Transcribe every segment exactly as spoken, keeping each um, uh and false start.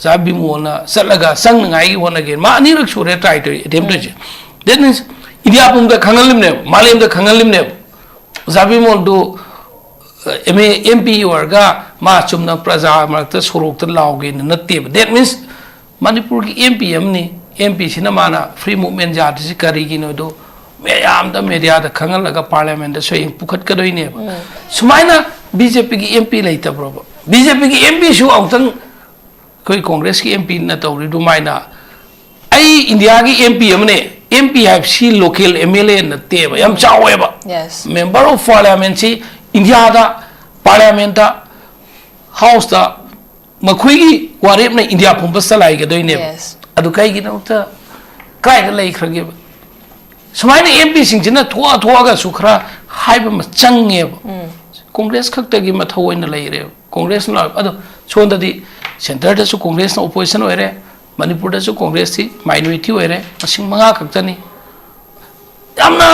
ꯑꯣꯖꯥ ꯕꯤꯃꯣꯜꯅ ꯆꯠꯂꯒ ꯆꯪꯅꯉꯥꯏꯒꯤ ꯍꯣꯠꯅꯒꯦ꯫ ꯃꯥ ꯑꯅꯤꯔꯛ ꯁꯨꯔꯦ try ꯇꯧꯔꯤ, attempt ꯇꯧꯔꯤꯁꯦ꯫ That means, ꯏꯟꯗꯤꯌꯥ ꯄꯨꯝꯕꯗ ꯈꯪꯍꯜꯂꯤꯕꯅꯦꯕ, ꯃꯥꯂꯦꯝꯗ ꯈꯪꯍꯜꯂꯤꯕꯅꯦꯕ꯫ ꯑꯣꯖꯥ ꯕꯤꯃꯣꯜꯗꯨ, ꯑ, M A, M P ꯑꯣꯏꯔꯒ ꯃꯥ ꯆꯨꯝꯅ ꯄ꯭ꯔꯖꯥ ꯃꯔꯛꯇ ꯁꯣꯔꯣꯛꯇ ꯂꯥꯎꯒꯦꯅ ꯅꯠꯇꯦꯕ꯫ That means, ꯃꯅꯤꯄꯨꯔꯒꯤ M P ꯑꯃꯅꯤ, M P ꯁꯤꯅ ꯃꯥꯅ free movement ꯌꯥꯗ꯭ꯔꯤꯁꯤ ꯀꯔꯤꯒꯤꯅꯣꯗꯣ ꯃꯌꯥꯝꯗ, mediaꯗ ꯈꯪꯍꯜꯂꯒ parliamentꯇ ꯁꯣꯏꯌꯦꯡ ꯄꯨꯈꯠꯀꯗꯣꯏꯅꯦꯕ꯫ ꯁꯨꯃꯥꯏꯅ BJPꯒꯤ M P ꯂꯩꯇꯕ꯭ꯔꯣꯕ? BJPꯒꯤ M Pꯁꯨ ꯑꯃꯨꯛꯇꯪ ꯑꯩꯈꯣꯏ ꯀꯣꯡꯒ꯭ꯔꯦꯁꯀꯤ M Pꯅ ꯇꯧꯔꯤ ꯑꯗꯨꯃꯥꯏꯅ, ꯑꯩ ꯏꯟꯗꯤꯌꯥꯒꯤ M P ꯑꯃꯅꯦ, M P ꯍꯥꯏꯕꯁꯤ local M L A ꯅꯠꯇꯦꯕ, ꯌꯥꯝ ꯆꯥꯎꯋꯦꯕ꯫ Yes. Member of Parliamentꯁꯤ ꯏꯟꯗꯤꯌꯥꯗ Parliamentꯇ, Houseꯇ ꯃꯈꯣꯏꯒꯤ ꯋꯥꯔꯦꯞꯅ ꯏꯟꯗꯤꯌꯥ ꯄꯨꯝꯕ ꯆꯂꯥꯏꯒꯗꯣꯏꯅꯦꯕ꯫ Yes. ꯑꯗꯨ ꯀꯩꯒꯤꯗꯃꯛꯇ ꯀꯥꯏꯗ ꯂꯩꯈ꯭ꯔꯒꯦꯕ? ꯁꯨꯃꯥꯏꯅ M Pꯁꯤꯡꯁꯤꯅ ꯊꯣꯛꯑ ꯊꯣꯛꯑꯒꯁꯨ ꯈꯔ ꯍꯥꯏꯕ ꯑꯃ ꯆꯪꯉꯦꯕ꯫ ꯀꯣꯡꯒ꯭ꯔꯦꯁ ꯈꯛꯇꯒꯤ ꯃꯊꯧ ꯑꯣꯏꯅ ꯂꯩꯔꯦꯕ꯫ ꯀꯣꯡꯒ꯭ꯔꯦꯁꯅ ꯑꯗꯣ ꯁꯣꯝꯗꯗꯤ centreꯗꯁꯨ ꯀꯣꯡꯒ꯭ꯔꯦꯁꯅ opposition ꯑꯣꯏꯔꯦ, ꯃꯅꯤꯄꯨꯔꯗꯁꯨ ꯀꯣꯡꯒ꯭ꯔꯦꯁꯁꯤ minority ꯑꯣꯏꯔꯦ, ꯃꯁꯤꯡ ꯃꯉꯥ ꯈꯛꯇꯅꯤ꯫ ꯌꯥꯝꯅ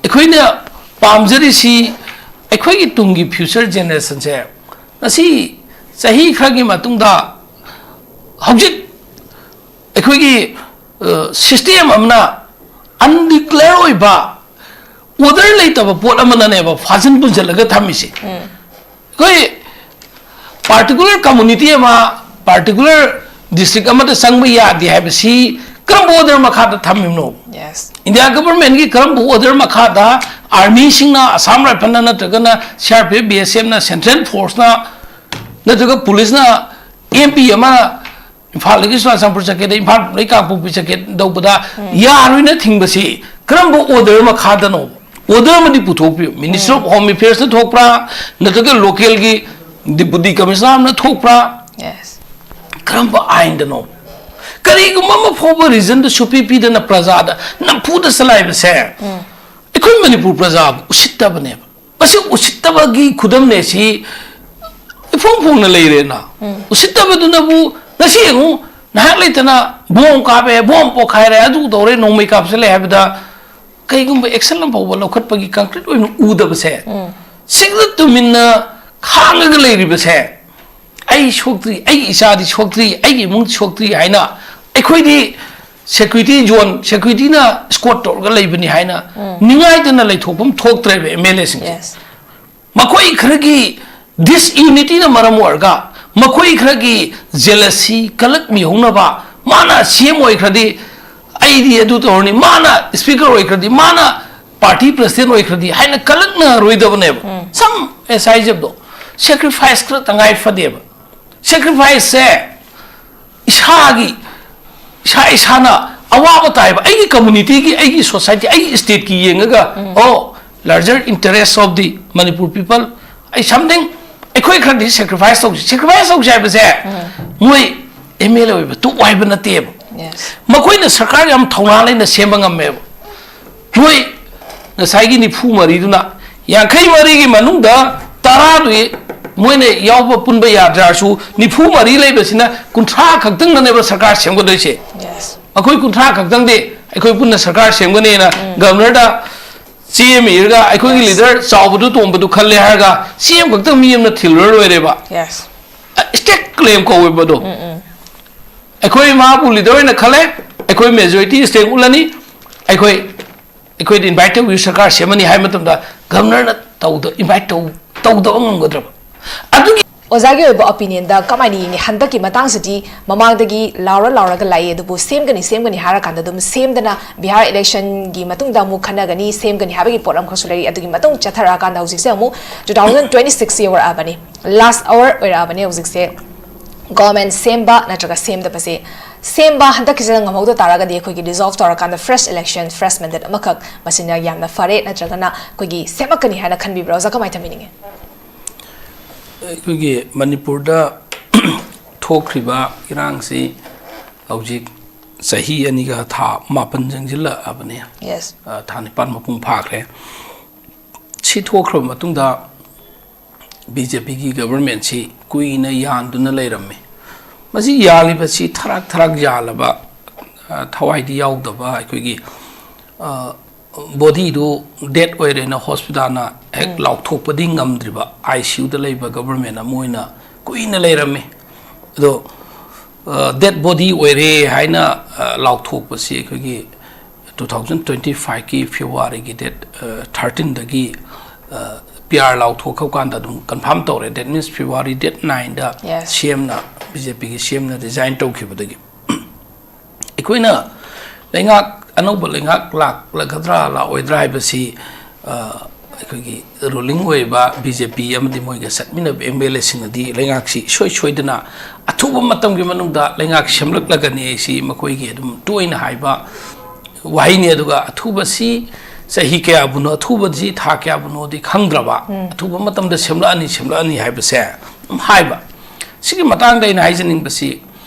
ꯑꯩꯈꯣꯏꯅ ꯄꯥꯝꯖꯔꯤꯁꯤ ꯑꯩꯈꯣꯏꯒꯤ ꯇꯨꯡꯒꯤ future generationꯁꯦ ꯉꯁꯤ ꯆꯍꯤ ꯈꯔꯒꯤ ꯃꯇꯨꯡꯗ ꯍꯧꯖꯤꯛ ꯑꯩꯈꯣꯏꯒꯤ, ꯑ, system ꯑꯃꯅ undeclare ꯑꯣꯏꯕ, order ꯂꯩꯇꯕ ꯄꯣꯠ ꯑꯃꯅꯅꯦꯕ ꯐꯥꯖꯤꯟ ꯄꯨꯟꯁꯤꯜꯂꯒ ꯊꯝꯃꯤꯁꯦ꯫ ꯑꯩꯈꯣꯏ particular community ꯑꯃ, particular district ꯑꯃꯗ ꯆꯪꯕ ꯌꯥꯗꯦ ꯍꯥꯏꯕꯁꯤ ꯀꯔꯝꯕ order ꯃꯈꯥꯗ ꯊꯝꯃꯤꯕꯅꯣ? Yes. India governmentꯀꯤ ꯀꯔꯝꯕ order ꯃꯈꯥꯗ armyꯁꯤꯡꯅ, Assam Riflesꯅ ꯅꯠꯇ꯭ꯔꯒꯅ C R P F, B S Fꯅ, central forceꯅ ꯅꯠꯇ꯭ꯔꯒ policeꯅ M P ꯑꯃ ꯏꯝꯐꯥꯜꯗꯒꯤ ꯆꯨꯔꯥꯆꯥꯟꯄꯨꯔ ꯆꯠꯀꯦꯗ, ꯏꯝꯐꯥꯜꯗꯒꯤ ꯀꯥꯡꯄꯣꯛꯄꯤ ꯆꯠꯀꯦ ꯇꯧꯕꯗ ꯌꯥꯔꯣꯏꯅ ꯊꯤꯡꯕꯁꯤ ꯀꯔꯝꯕ order ꯃꯈꯥꯗꯅꯣ? Order ꯑꯃꯗꯤ ꯄꯨꯊꯣꯛꯄꯤꯌꯨ꯫ Ministry of Home Affairsꯅ ꯊꯣꯛꯄ꯭ꯔꯥ, ꯅꯠꯇ꯭ꯔꯒ localꯒꯤ Deputy Commissionerꯅ ꯊꯣꯛꯄ꯭ꯔꯥ? Yes. ꯀꯔꯝꯕ ꯑꯥꯏꯟꯗꯅꯣ? ꯀꯔꯤꯒꯨꯝꯕ ꯑꯃ ꯐꯥꯎꯕ reasonꯗ ꯁꯨꯄꯤ ꯄꯤꯗꯅ ꯄ꯭ꯔꯖꯥꯗ ꯅꯝꯐꯨꯗ ꯆꯂꯥꯏꯕꯁꯦ ꯑꯩꯈꯣꯏ ꯃꯅꯤꯄꯨꯔ ꯄ꯭ꯔꯖꯥꯕꯨ ꯎꯁꯤꯠꯇꯕꯅꯦꯕ꯫ ꯃꯁꯤ ꯎꯁꯤꯠꯇꯕꯒꯤ ꯈꯨꯗꯝꯅꯦ ꯁꯤ ꯏꯐꯣꯡ ꯐꯣꯡꯅ ꯂꯩꯔꯦꯅ꯫ ꯎꯁꯤꯠꯇꯕꯗꯨꯅꯕꯨ ꯉꯁꯤ ꯌꯦꯡꯉꯨ, ꯉꯥꯏꯍꯥꯛ ꯂꯩꯇꯅ ꯕꯣꯝ ꯀꯥꯞꯄꯦ, ꯕꯣꯝ ꯄꯣꯈꯥꯏꯔꯦ, ꯑꯗꯨ ꯇꯧꯔꯦ, ꯅꯣꯡꯃꯩ ꯀꯥꯞꯁꯤꯜꯂꯦ ꯍꯥꯏꯕꯗ ꯀꯩꯒꯨꯝꯕ action ꯑꯃ ꯐꯥꯎꯕ ꯂꯧꯈꯠꯄꯒꯤ concrete ꯑꯣꯏꯅ ꯎꯗꯕꯁꯦ, ꯁꯤꯒ ꯇꯨꯃꯤꯟꯅ ꯈꯥꯡꯉꯒ ꯂꯩꯔꯤꯕꯁꯦ, ꯑꯩ ꯁꯣꯛꯇ꯭ꯔꯤ, ꯑꯩꯒꯤ ꯏꯆꯥꯗꯤ ꯁꯣꯛꯇ꯭ꯔꯤ, ꯑꯩꯒꯤ ꯏꯃꯨꯡ ꯁꯣꯛꯇ꯭ꯔꯤ ꯍꯥꯏꯅ ꯑꯩꯈꯣꯏꯗꯤ security zone, securityꯅ escort ꯇꯧꯔꯒ ꯂꯩꯕꯅꯤ ꯍꯥꯏꯅ ꯅꯤꯡꯉꯥꯏꯗꯅ ꯂꯩꯊꯣꯛꯐꯝ ꯊꯣꯛꯇ꯭ꯔꯦꯕ MLAꯁꯤꯡꯁꯦ꯫ Yes. ꯃꯈꯣꯏ ꯈꯔꯒꯤ disunityꯅ ꯃꯔꯝ ꯑꯣꯏꯔꯒ ꯃꯈꯣꯏ ꯈꯔꯒꯤ jealousy ꯀꯂꯛꯃꯤꯍꯧꯅꯕ, ꯃꯥꯅ CM ꯑꯣꯏꯈ꯭ꯔꯗꯤ ꯑꯩꯗꯤ ꯑꯗꯨ ꯇꯧꯔꯅꯤ, ꯃꯥꯅ speaker ꯑꯣꯏꯈ꯭ꯔꯗꯤ, ꯃꯥꯅ party president ꯑꯣꯏꯈ꯭ꯔꯗꯤ ꯍꯥꯏꯅ ꯀꯂꯛꯅꯔꯣꯏꯗꯕꯅꯦꯕ꯫ ꯁꯝ ꯑꯦꯁ ꯍꯥꯏꯖꯕꯗꯣ, sacrifice ꯈꯔ ꯇꯉꯥꯏ ꯐꯗꯦꯕ꯫ Sacrificeꯁꯦ ꯏꯁꯥꯒꯤ, ꯏꯁꯥ ꯏꯁꯥꯅ ꯑꯋꯥꯕ ꯇꯥꯏꯕ, ꯑꯩꯒꯤ communityꯒꯤ, ꯑꯩꯒꯤ society, ꯑꯩꯒꯤ stateꯀꯤ ꯌꯦꯡꯉꯒ, ꯑꯣ, larger interest of the Manipur people, ꯑꯩ something, ꯑꯩꯈꯣꯏ ꯈꯔꯗꯤ sacrifice ꯇꯧꯁꯤ꯫ Sacrifice ꯇꯧꯁꯤ ꯍꯥꯏꯕꯁꯦ ꯃꯣꯏ MLA ꯑꯣꯏꯕ ꯇꯣꯛꯑꯣ ꯍꯥꯏꯕ ꯅꯠꯇꯦꯕ꯫ Yes. ꯃꯈꯣꯏꯅ ꯁꯔꯀꯥꯔ ꯌꯥꯝ ꯊꯧꯅꯥ ꯂꯩꯅ ꯁꯦꯝꯕ ꯉꯝꯃꯦꯕ꯫ ꯃꯣꯏ ꯉꯁꯥꯏꯒꯤ ꯅꯤꯐꯨ ꯃꯔꯤꯗꯨꯅ, ꯌꯥꯡꯈꯩ ꯃꯔꯤꯒꯤ ꯃꯅꯨꯡꯗ ꯇꯔꯥꯗꯨ ꯃꯣꯏꯅ ꯌꯥꯎꯕ ꯄꯨꯟꯕ ꯌꯥꯗ꯭ꯔꯁꯨ, ꯅꯤꯐꯨ ꯃꯔꯤ ꯂꯩꯕꯁꯤꯅ ꯀꯨꯟꯊ꯭ꯔꯥ ꯈꯛꯇꯪꯗꯅꯦꯕ ꯁꯔꯀꯥꯔ ꯁꯦꯝꯒꯗꯣꯏꯁꯦ꯫ Yes. ꯑꯩꯈꯣꯏ ꯀꯨꯟꯊ꯭ꯔꯥ ꯈꯛꯇꯪꯗꯤ ꯑꯩꯈꯣꯏ ꯄꯨꯟꯅ ꯁꯔꯀꯥꯔ ꯁꯦꯝꯒꯅꯤꯅ governorꯗ ꯆꯦ ꯑꯃ ꯏꯔꯒ, ꯑꯩꯈꯣꯏꯒꯤ leader ꯆꯥꯎꯕꯗꯨ ꯇꯣꯝꯕꯗꯨ ꯈꯜꯂꯦ ꯍꯥꯏꯔꯒ ꯆꯦ ꯑꯃꯈꯛꯇꯪ ꯃꯤ ꯑꯃꯅ ꯊꯤꯜꯂꯨꯔ ꯂꯣꯏꯔꯦꯕ꯫ Yes. State claim ꯀꯧꯋꯦꯕ ꯑꯗꯣ꯫ ꯑꯩꯈꯣꯏ ꯃꯥꯕꯨ leader ꯑꯣꯏꯅ ꯈꯜꯂꯦ, ꯑꯩꯈꯣꯏ majority strength ꯎꯠꯂꯅꯤ, ꯑꯩꯈꯣꯏ, ꯑꯩꯈꯣꯏꯗ invite ꯇꯧꯕꯤꯌꯨ, ꯁꯔꯀꯥꯔ ꯁꯦꯝꯃꯅꯤ ꯍꯥꯏꯕ ꯃꯇꯝꯗ governorꯅ ꯇꯧꯗ-, invite ꯇꯧ-, ꯇꯧꯗꯕ ꯉꯝꯒꯗ꯭ꯔꯕ? ꯑꯗꯨꯒꯤ ꯑꯣꯖꯥꯒꯤ ꯑꯣꯏꯕ opinionꯗ ꯀꯃꯥꯏꯅ ꯌꯦꯡꯉꯤ? ꯍꯟꯗꯛꯀꯤ ꯃꯇꯥꯡꯁꯤꯗꯤ ꯃꯃꯥꯡꯗꯒꯤ ꯂꯥꯎꯔ ꯂꯥꯎꯔꯒ ꯂꯥꯛꯏ, ꯑꯗꯨꯕꯨ ꯁꯦꯝꯒꯅꯤ ꯁꯦꯝꯒꯅꯤ ꯍꯥꯏꯔꯀꯥꯟꯗ ꯑꯗꯨꯝ ꯁꯦꯝꯗꯅ ꯕꯤꯍꯥꯔ electionꯒꯤ ꯃꯇꯨꯡꯗ ꯑꯃꯨꯛ ꯈꯟꯅꯒꯅꯤ, ꯁꯦꯝꯒꯅꯤ ꯍꯥꯏꯕꯒꯤ ꯄꯣꯠ ꯑꯃꯈꯛꯁꯨ ꯂꯩꯔꯤ꯫ ꯑꯗꯨꯒꯤ ꯃꯇꯨꯡ ꯆꯠꯊꯔꯛꯑꯀꯥꯟꯗ ꯍꯧꯖꯤꯛꯁꯦ ꯑꯃꯨꯛ two thousand twenty six ꯌꯧꯔꯛꯑꯕꯅꯤ, last hour ꯑꯣꯏꯔꯛꯑꯕꯅꯤ ꯍꯧꯖꯤꯛꯁꯦ꯫ Government ꯁꯦꯝꯕ ꯅꯠꯇ꯭ꯔꯒ ꯁꯦꯝꯗꯕꯁꯦ, ꯁꯦꯝꯕ ꯍꯟꯗꯛꯀꯤꯁꯤꯗ ꯉꯝꯍꯧꯗ ꯇꯥꯔꯒꯗꯤ ꯑꯩꯈꯣꯏꯒꯤ dissolve ꯇꯧꯔꯀꯥꯟꯗ fresh election, fresh mandate ꯑꯃꯈꯛ, ꯃꯁꯤꯅ ꯌꯥꯝꯅ ꯐꯔꯦ ꯅꯠꯇ꯭ꯔꯒꯅ ꯑꯩꯈꯣꯏꯒꯤ ꯁꯦꯝꯃꯛꯀꯅꯤ ꯍꯥꯏꯅ ꯈꯟꯕꯤꯕ꯭ꯔꯥ? ꯑꯣꯖꯥ, ꯀꯃꯥꯏꯅ ꯊꯝꯕꯤꯅꯤꯡꯉꯤ? ꯑꯩꯈꯣꯏꯒꯤ ꯃꯅꯤꯄꯨꯔꯗ ꯊꯣꯛꯈ꯭ꯔꯤꯕ ꯏꯔꯥꯡꯁꯤ ꯍꯧꯖꯤꯛ ꯆꯍꯤ ꯑꯅꯤꯒ ꯊꯥ ꯃꯥꯄꯟ ꯆꯪꯁꯤꯜꯂꯛꯑꯕꯅꯤ꯫ Yes. ꯑ, ꯊꯥ ꯅꯤꯄꯥꯟ ꯃꯄꯨꯡ ꯐꯥꯈ꯭ꯔꯦ꯫ ꯁꯤ ꯊꯣꯛꯈ꯭ꯔꯕ ꯃꯇꯨꯡꯗ BJPꯒꯤ governmentꯁꯤ ꯀꯨꯏꯅ ꯌꯥꯟꯗꯨꯅ ꯂꯩꯔꯝꯃꯤ꯫ ꯃꯁꯤ ꯌꯥꯜꯂꯤꯕꯁꯤ ꯊꯔꯥꯛ ꯊꯔꯥꯛ ꯌꯥꯜꯂꯕ, ꯑ, ꯊꯋꯥꯏꯗꯤ ꯌꯥꯎꯗꯕ, ꯑꯩꯈꯣꯏꯒꯤ, ꯑ, bodyꯗꯨ dead ꯑꯣꯏꯔꯦꯅ hospitalꯅ ꯍꯦꯛ ꯂꯥꯎꯊꯣꯛꯄꯗꯤ ꯉꯝꯗ꯭ꯔꯤꯕ, ICUꯗ ꯂꯩꯕ government ꯑꯃ ꯑꯣꯏꯅ ꯀꯨꯏꯅ ꯂꯩꯔꯝꯃꯤ꯫ ꯑꯗꯣ ꯗꯦꯠ ꯕꯣꯗꯤ ꯑꯣꯏꯔꯦ ꯍꯥꯏꯅ ꯂꯥꯎꯊꯣꯛꯄꯁꯤ ꯑꯩꯈꯣꯏꯒꯤ two thousand twenty fiveꯀꯤ Februaryꯒꯤ date thirteenꯗꯒꯤ P R ꯂꯥꯎꯊꯣꯛꯈ꯭ꯔ ꯀꯥꯟꯗ ꯑꯗꯨꯝ confirm ꯇꯧꯔꯦ꯫ That means February date nineꯗ CMꯅ, BJPꯒꯤ CMꯅ resign ꯇꯧꯈꯤꯕꯗꯒꯤ ꯑꯩꯈꯣꯏꯅ ꯂꯩꯉꯥꯛ, ꯑꯅꯧꯕ ꯂꯩꯉꯥꯛ ꯂꯥꯛꯂꯒꯗ꯭ꯔꯥ ꯂꯥꯛꯑꯣꯏꯗ꯭ꯔꯥ ꯍꯥꯏꯕꯁꯤ ꯑꯩꯈꯣꯏꯒꯤ ruling ꯑꯣꯏꯕ BJP ꯑꯃꯗꯤ ꯃꯣꯏꯒ ꯆꯠꯃꯤꯟꯅꯕ MLAꯁꯤꯡꯅꯗꯤ ꯂꯩꯉꯥꯛꯁꯤ ꯏꯁꯣꯏ ꯁꯣꯏꯗꯅ ꯑꯊꯨꯕ ꯃꯇꯝꯒꯤ ꯃꯅꯨꯡꯗ ꯂꯩꯉꯥꯛ ꯁꯦꯝꯂꯛꯂꯒꯅꯤ ꯍꯥꯏꯁꯤ ꯃꯈꯣꯏꯒꯤ ꯑꯗꯨꯝ ꯇꯣꯏꯅ ꯍꯥꯏꯕ ꯋꯥꯍꯩꯅꯤ꯫ ꯑꯗꯨꯒ ꯑꯊꯨꯕꯁꯤ ꯆꯍꯤ ꯀꯌꯥꯕꯨꯅꯣ, ꯑꯊꯨꯕꯁꯤ ꯊꯥ ꯀꯌꯥꯕꯨꯅꯣꯗꯤ ꯈꯪꯗ꯭ꯔꯕ, ꯑꯊꯨꯕ ꯃꯇꯝꯗ ꯁꯦꯝꯂꯛꯑꯅꯤ, ꯁꯦꯝꯂꯛꯑꯅꯤ ꯍꯥꯏꯕꯁꯦ ꯑꯗꯨꯝ ꯍꯥꯏꯕ꯫ ꯁꯤꯒꯤ ꯃꯇꯥꯡꯗ ꯑꯩꯅ ꯍꯥꯏꯖꯅꯤꯡꯕꯁꯤ,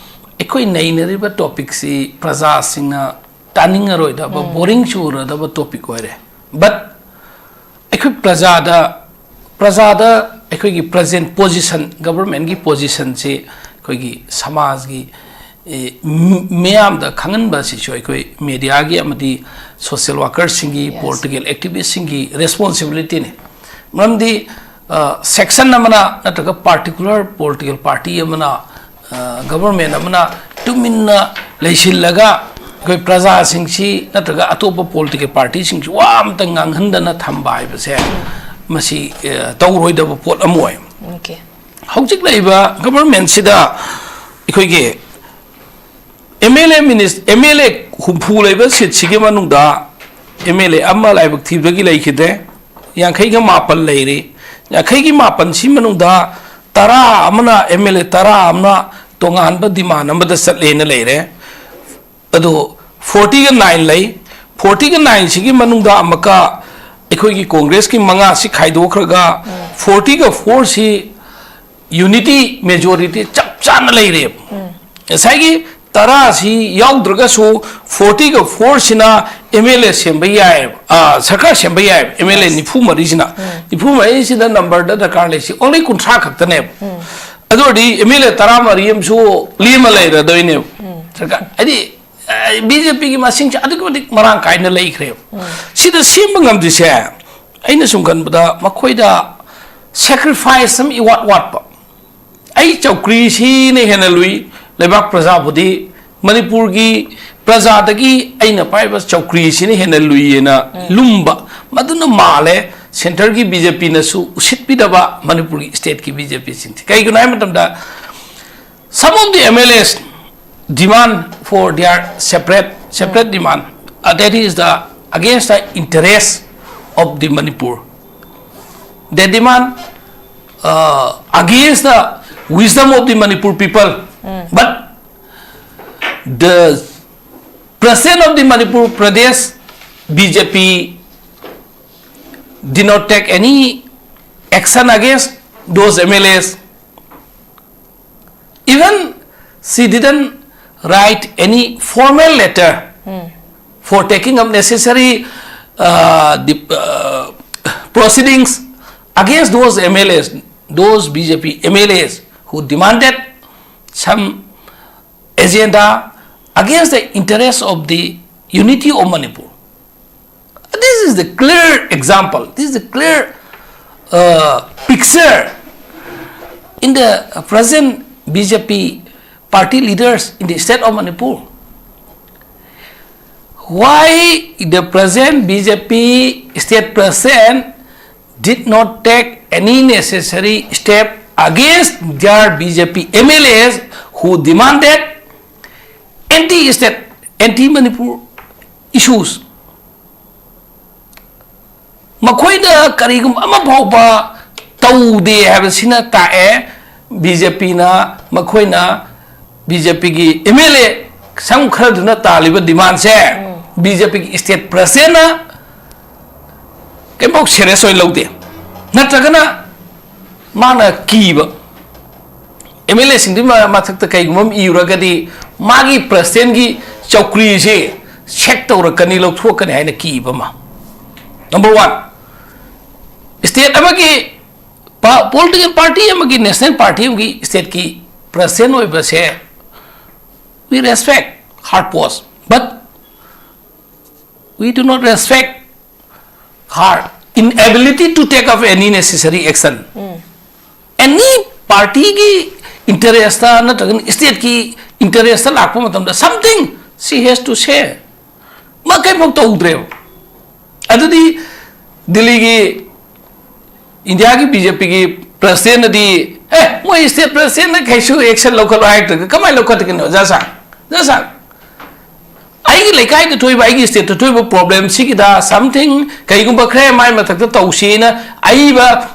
ꯑꯩꯈꯣꯏ ꯅꯩꯅꯔꯤꯕ topicꯁꯤ ꯄ꯭ꯔꯖꯥꯁꯤꯡꯅ ꯇꯥꯅꯤꯡꯉꯔꯣꯏꯗꯕ, boring ꯆꯨꯔꯗꯕ topic ꯑꯣꯏꯔꯦ꯫ But ꯑꯩꯈꯣꯏ ꯄ꯭ꯔꯖꯥꯗ, ꯄ꯭ꯔꯖꯥꯗ ꯑꯩꯈꯣꯏꯒꯤ present position, governmentꯀꯤ positionꯁꯤ ꯑꯩꯈꯣꯏꯒꯤ ꯁꯃꯥꯖꯒꯤ, ꯑꯦ, ꯃꯤ-, ꯃꯤꯌꯥꯝꯗ ꯈꯪꯍꯟꯕ ꯑꯁꯤꯁꯨ ꯑꯩꯈꯣꯏ mediaꯒꯤ ꯑꯃꯗꯤ social workerꯁꯤꯡꯒꯤ, political activistꯁꯤꯡꯒꯤ responsibilityꯅꯤ꯫ ꯃꯔꯝꯗꯤ section ꯑꯃꯅ ꯅꯠꯇ꯭ꯔꯒ particular political party ꯑꯃꯅ, government ꯑꯃꯅ ꯇꯨꯃꯤꯟꯅ ꯂꯩꯁꯤꯜꯂꯒ ꯑꯩꯈꯣꯏ ꯄ꯭ꯔꯖꯥꯁꯤꯡꯁꯤ ꯅꯠꯇ꯭ꯔꯒ ꯑꯇꯣꯞꯄ political partyꯁꯤꯡꯁꯤ ꯋꯥ ꯑꯃꯇ ꯉꯥꯡꯍꯟꯗꯅ ꯊꯝꯕ ꯍꯥꯏꯕꯁꯦ ꯃꯁꯤ ꯇꯧꯔꯣꯏꯗꯕ ꯄꯣꯠ ꯑꯃ ꯑꯣꯏ꯫ ꯍꯧꯖꯤꯛ ꯂꯩꯔꯤꯕ governmentꯁꯤꯗ ꯑꯩꯈꯣꯏꯒꯤ MLA ꯃꯤꯅꯤꯁ-, MLA ꯍꯨꯝꯐꯨ ꯂꯩꯕ seatꯁꯤꯒꯤ ꯃꯅꯨꯡꯗ MLA ꯑꯃ ꯂꯥꯏꯕꯛ ꯊꯤꯕꯗꯒꯤ ꯂꯩꯈꯤꯗ꯭ꯔꯦ꯫ ꯌꯥꯡꯈꯩꯒ ꯃꯥꯄꯟ ꯂꯩꯔꯤ꯫ ꯌꯥꯡꯈꯩꯒꯤ ꯃꯥꯄꯟꯁꯤ ꯃꯅꯨꯡꯗ ꯇꯔꯥ ꯑꯃꯅ, MLA ꯇꯔꯥ ꯑꯃꯅ ꯇꯣꯉꯥꯟꯕ demand ꯑꯃꯗ ꯆꯠꯂꯦꯅ ꯂꯩꯔꯦ꯫ ꯑꯗꯣ fortyꯒ nine ꯂꯩ꯫ Fortyꯒ nineꯁꯤꯒꯤ ꯃꯅꯨꯡꯗ ꯑꯃꯨꯛꯀ ꯑꯩꯈꯣꯏꯒꯤ Congressꯀꯤ ꯃꯉꯥꯁꯤ ꯈꯥꯏꯗꯣꯛꯈ꯭ꯔꯒ fortyꯒ fourꯁꯤ unity majority ꯆꯞ ꯆꯥꯅ ꯂꯩꯔꯦꯕ꯫ ꯉꯁꯥꯏꯒꯤ ꯇꯔꯥꯁꯤ ꯌꯥꯎꯗ꯭ꯔꯒꯁꯨ fortyꯒ fourꯁꯤꯅ MLA ꯁꯦꯝꯕ ꯌꯥꯏꯑꯕ, ꯑ, ꯁꯔꯀꯥꯔ ꯁꯦꯝꯕ ꯌꯥꯏꯑꯕ꯫ MLA ꯅꯤꯐꯨ ꯃꯔꯤꯁꯤꯅ, ꯅꯤꯐꯨ ꯃꯔꯤꯁꯤꯗ numberꯗ ꯗꯔꯀꯥꯔ ꯂꯩꯁꯤ only ꯀꯨꯟꯊ꯭ꯔꯥ ꯈꯛꯇꯅꯦꯕ꯫ ꯑꯗꯨ ꯑꯣꯏꯔꯗꯤ MLA ꯇꯔꯥꯃꯔꯤ ꯑꯃꯁꯨ ꯂꯦꯝꯃ ꯂꯩꯔꯗꯣꯏꯅꯦꯕ꯫ ꯁꯔꯀꯥꯔ, ꯍꯥꯏꯗꯤ, ꯑ, BJPꯒꯤ ꯃꯁꯤꯡꯁꯦ ꯑꯗꯨꯛꯀꯤ ꯃꯇꯤꯛ ꯃꯔꯥꯡ ꯀꯥꯏꯅ ꯂꯩꯈ꯭ꯔꯦꯕ꯫ ꯁꯤꯗ ꯁꯦꯝꯕ ꯉꯝꯗ꯭ꯔꯤꯁꯦ ꯑꯩꯅ ꯁꯨꯝ ꯈꯟꯕꯗ ꯃꯈꯣꯏꯗ sacrifice ꯑꯃ ꯏꯋꯥꯠ ꯋꯥꯠꯄ꯫ ꯑꯩ ꯆꯧꯀ꯭ꯔꯤꯁꯤꯅ ꯍꯦꯟꯅ ꯂꯨꯏ, ꯂꯩꯕꯥꯛ ꯄ꯭ꯔꯖꯥꯕꯨꯗꯤ ꯃꯅꯤꯄꯨꯔꯒꯤ ꯄ꯭ꯔꯖꯥꯗꯒꯤ ꯑꯩꯅ ꯄꯥꯏꯕ ꯆꯧꯀ꯭ꯔꯤꯁꯤꯅ ꯍꯦꯟꯅ ꯂꯨꯏꯌꯦꯅ ꯂꯨꯝꯕ, ꯃꯗꯨꯅ ꯃꯥꯜꯂꯦ꯫ ꯁꯦꯟꯇꯔꯒꯤ ꯕꯤ ꯖꯦ ꯄꯤꯅꯁꯨ ꯎꯁꯤꯠꯄꯤꯗꯕ ꯃꯅꯤꯄꯨꯔꯒꯤ ꯁ꯭ꯇꯦꯠꯀꯤ ꯕꯤ ꯖꯦ ꯄꯤꯁꯤꯡꯁꯦ꯫ ꯀꯩꯒꯤꯅꯣ ꯍꯥꯏꯕ ꯃꯇꯝꯗ, some of the M L As demand for their separate, separate demand. Uh, that is the against the interest of the Manipur. They demand uh, against the wisdom of the Manipur people. But the president of the Manipur Pradesh B J P did not take any action against those M L As. Even she didn't write any formal letter for taking up necessary uh, the, uh, proceedings against those M L As, those B J P M L As who demanded some agenda against the interests of the unity of Manipur. This is the clear example, this is the clear uh, picture in the present B J P party leaders in the state of Manipur. Why the present B J P state president did not take any necessary step against their B J P M L As who demanded anti-state, anti-Manipur issues? ꯃꯈꯣꯏꯅ ꯀꯔꯤꯒꯨꯝꯕ ꯑꯃ ꯐꯥꯎꯕ ꯇꯧꯗꯦ ꯍꯥꯏꯕꯁꯤꯅ ꯇꯥꯛꯑꯦ, B J ꯄꯤꯅ, ꯃꯈꯣꯏꯅ, B J ꯄꯤꯒꯤ ꯑꯦꯝ ꯑꯦꯜ ꯑꯦ ꯁꯪ ꯈꯔꯗꯨꯅ ꯇꯥꯜꯂꯤꯕ ꯗꯤꯃꯥꯟꯁꯦ ꯕꯤ ꯖꯦ ꯄꯤꯒꯤ ꯁ꯭ꯇꯦꯠ ꯄ꯭ꯔꯁꯤꯗꯦꯟꯅ ꯀꯩꯝꯐꯥꯎ ꯁꯦꯔꯤꯌꯁ ꯑꯣꯏꯅ ꯂꯧꯗꯦ꯫ ꯅꯠꯇ꯭ꯔꯒꯅ ꯃꯥꯅ ꯀꯤꯕ, ꯑꯦꯝ ꯑꯦꯜ ꯑꯦꯁꯤꯡꯗꯨꯒꯤ ꯃ-, ꯃꯊꯛꯇ ꯀꯩꯒꯨꯝꯕ ꯑꯃ ꯏꯔꯨꯔꯒꯗꯤ ꯃꯥꯒꯤ ꯄ꯭ꯔꯁꯤꯗꯦꯟꯒꯤ ꯆꯧꯀ꯭ꯔꯤꯁꯦ ꯁꯦꯛ ꯇꯧꯔꯛꯀꯅꯤ, ꯂꯧꯊꯣꯛꯀꯅꯤ ꯍꯥꯏꯅ ꯀꯤꯕ ꯑꯃ꯫ ꯅꯝꯕꯔ ꯋꯥꯟ, ꯁ꯭ꯇꯦꯠ ꯑꯃꯒꯤ ꯄꯣꯂꯤꯇꯤꯀꯦꯜ ꯄꯥꯔꯇꯤ ꯑꯃꯒꯤ, ꯅꯦꯁꯅꯦꯜ ꯄꯥꯔꯇꯤ ꯑꯃꯒꯤ ꯁ꯭ꯇꯦꯠꯀꯤ ꯄ꯭ꯔꯁꯤꯗꯦꯟ ꯑꯣꯏꯕꯁꯦ, we respect her post, but we do not respect her inability to take up any necessary action. Any ꯄꯥꯔꯇꯤꯒꯤ ꯏꯟꯇꯔꯦꯁꯇ ꯅꯠꯇ꯭ꯔꯒꯅ ꯁ꯭ꯇꯦꯠꯀꯤ ꯏꯟꯇꯔꯦꯁꯇ ꯂꯥꯛꯄ ꯃꯇꯝꯗ something she has to say. ꯃꯥ ꯀꯔꯤꯝꯐꯥꯎ ꯇꯧꯗ꯭ꯔꯦꯕ꯫ ꯑꯗꯨꯗꯤ ꯗꯤꯜꯂꯤꯒꯤ ꯏꯟꯗꯤꯌꯥꯒꯤ ꯕꯤ ꯖꯦ ꯄꯤꯒꯤ ꯄ꯭ꯔꯁꯤꯗꯦꯟꯅꯗꯤ, ꯑꯦ, ꯃꯣꯏ ꯁ꯭ꯇꯦꯠ ꯄ꯭ꯔꯁꯤꯗꯦꯟꯅ ꯀꯩꯁꯨ ꯑꯦꯛꯁꯟ ꯂꯧꯈꯠꯂꯣ ꯍꯥꯏꯔꯛꯇ꯭ꯔꯒ ꯀꯃꯥꯏꯅ ꯂꯧꯈꯠꯀꯅꯣ? ꯖꯁꯥ, ꯖꯁꯥ, ꯑꯩꯒꯤ ꯂꯩꯀꯥꯏꯗ ꯊꯣꯛꯏꯕ, ꯑꯩꯒꯤ ꯁ꯭ꯇꯦꯠꯇ ꯊꯣꯛꯏꯕ ꯄ꯭ꯔꯣꯕ꯭ꯂꯦꯝꯁꯤꯒꯤꯗ something ꯀꯩꯒꯨꯝꯕ ꯈꯔ ꯃꯥꯏ ꯃꯊꯛꯇ ꯇꯧꯁꯦꯅ ꯑꯏꯕ,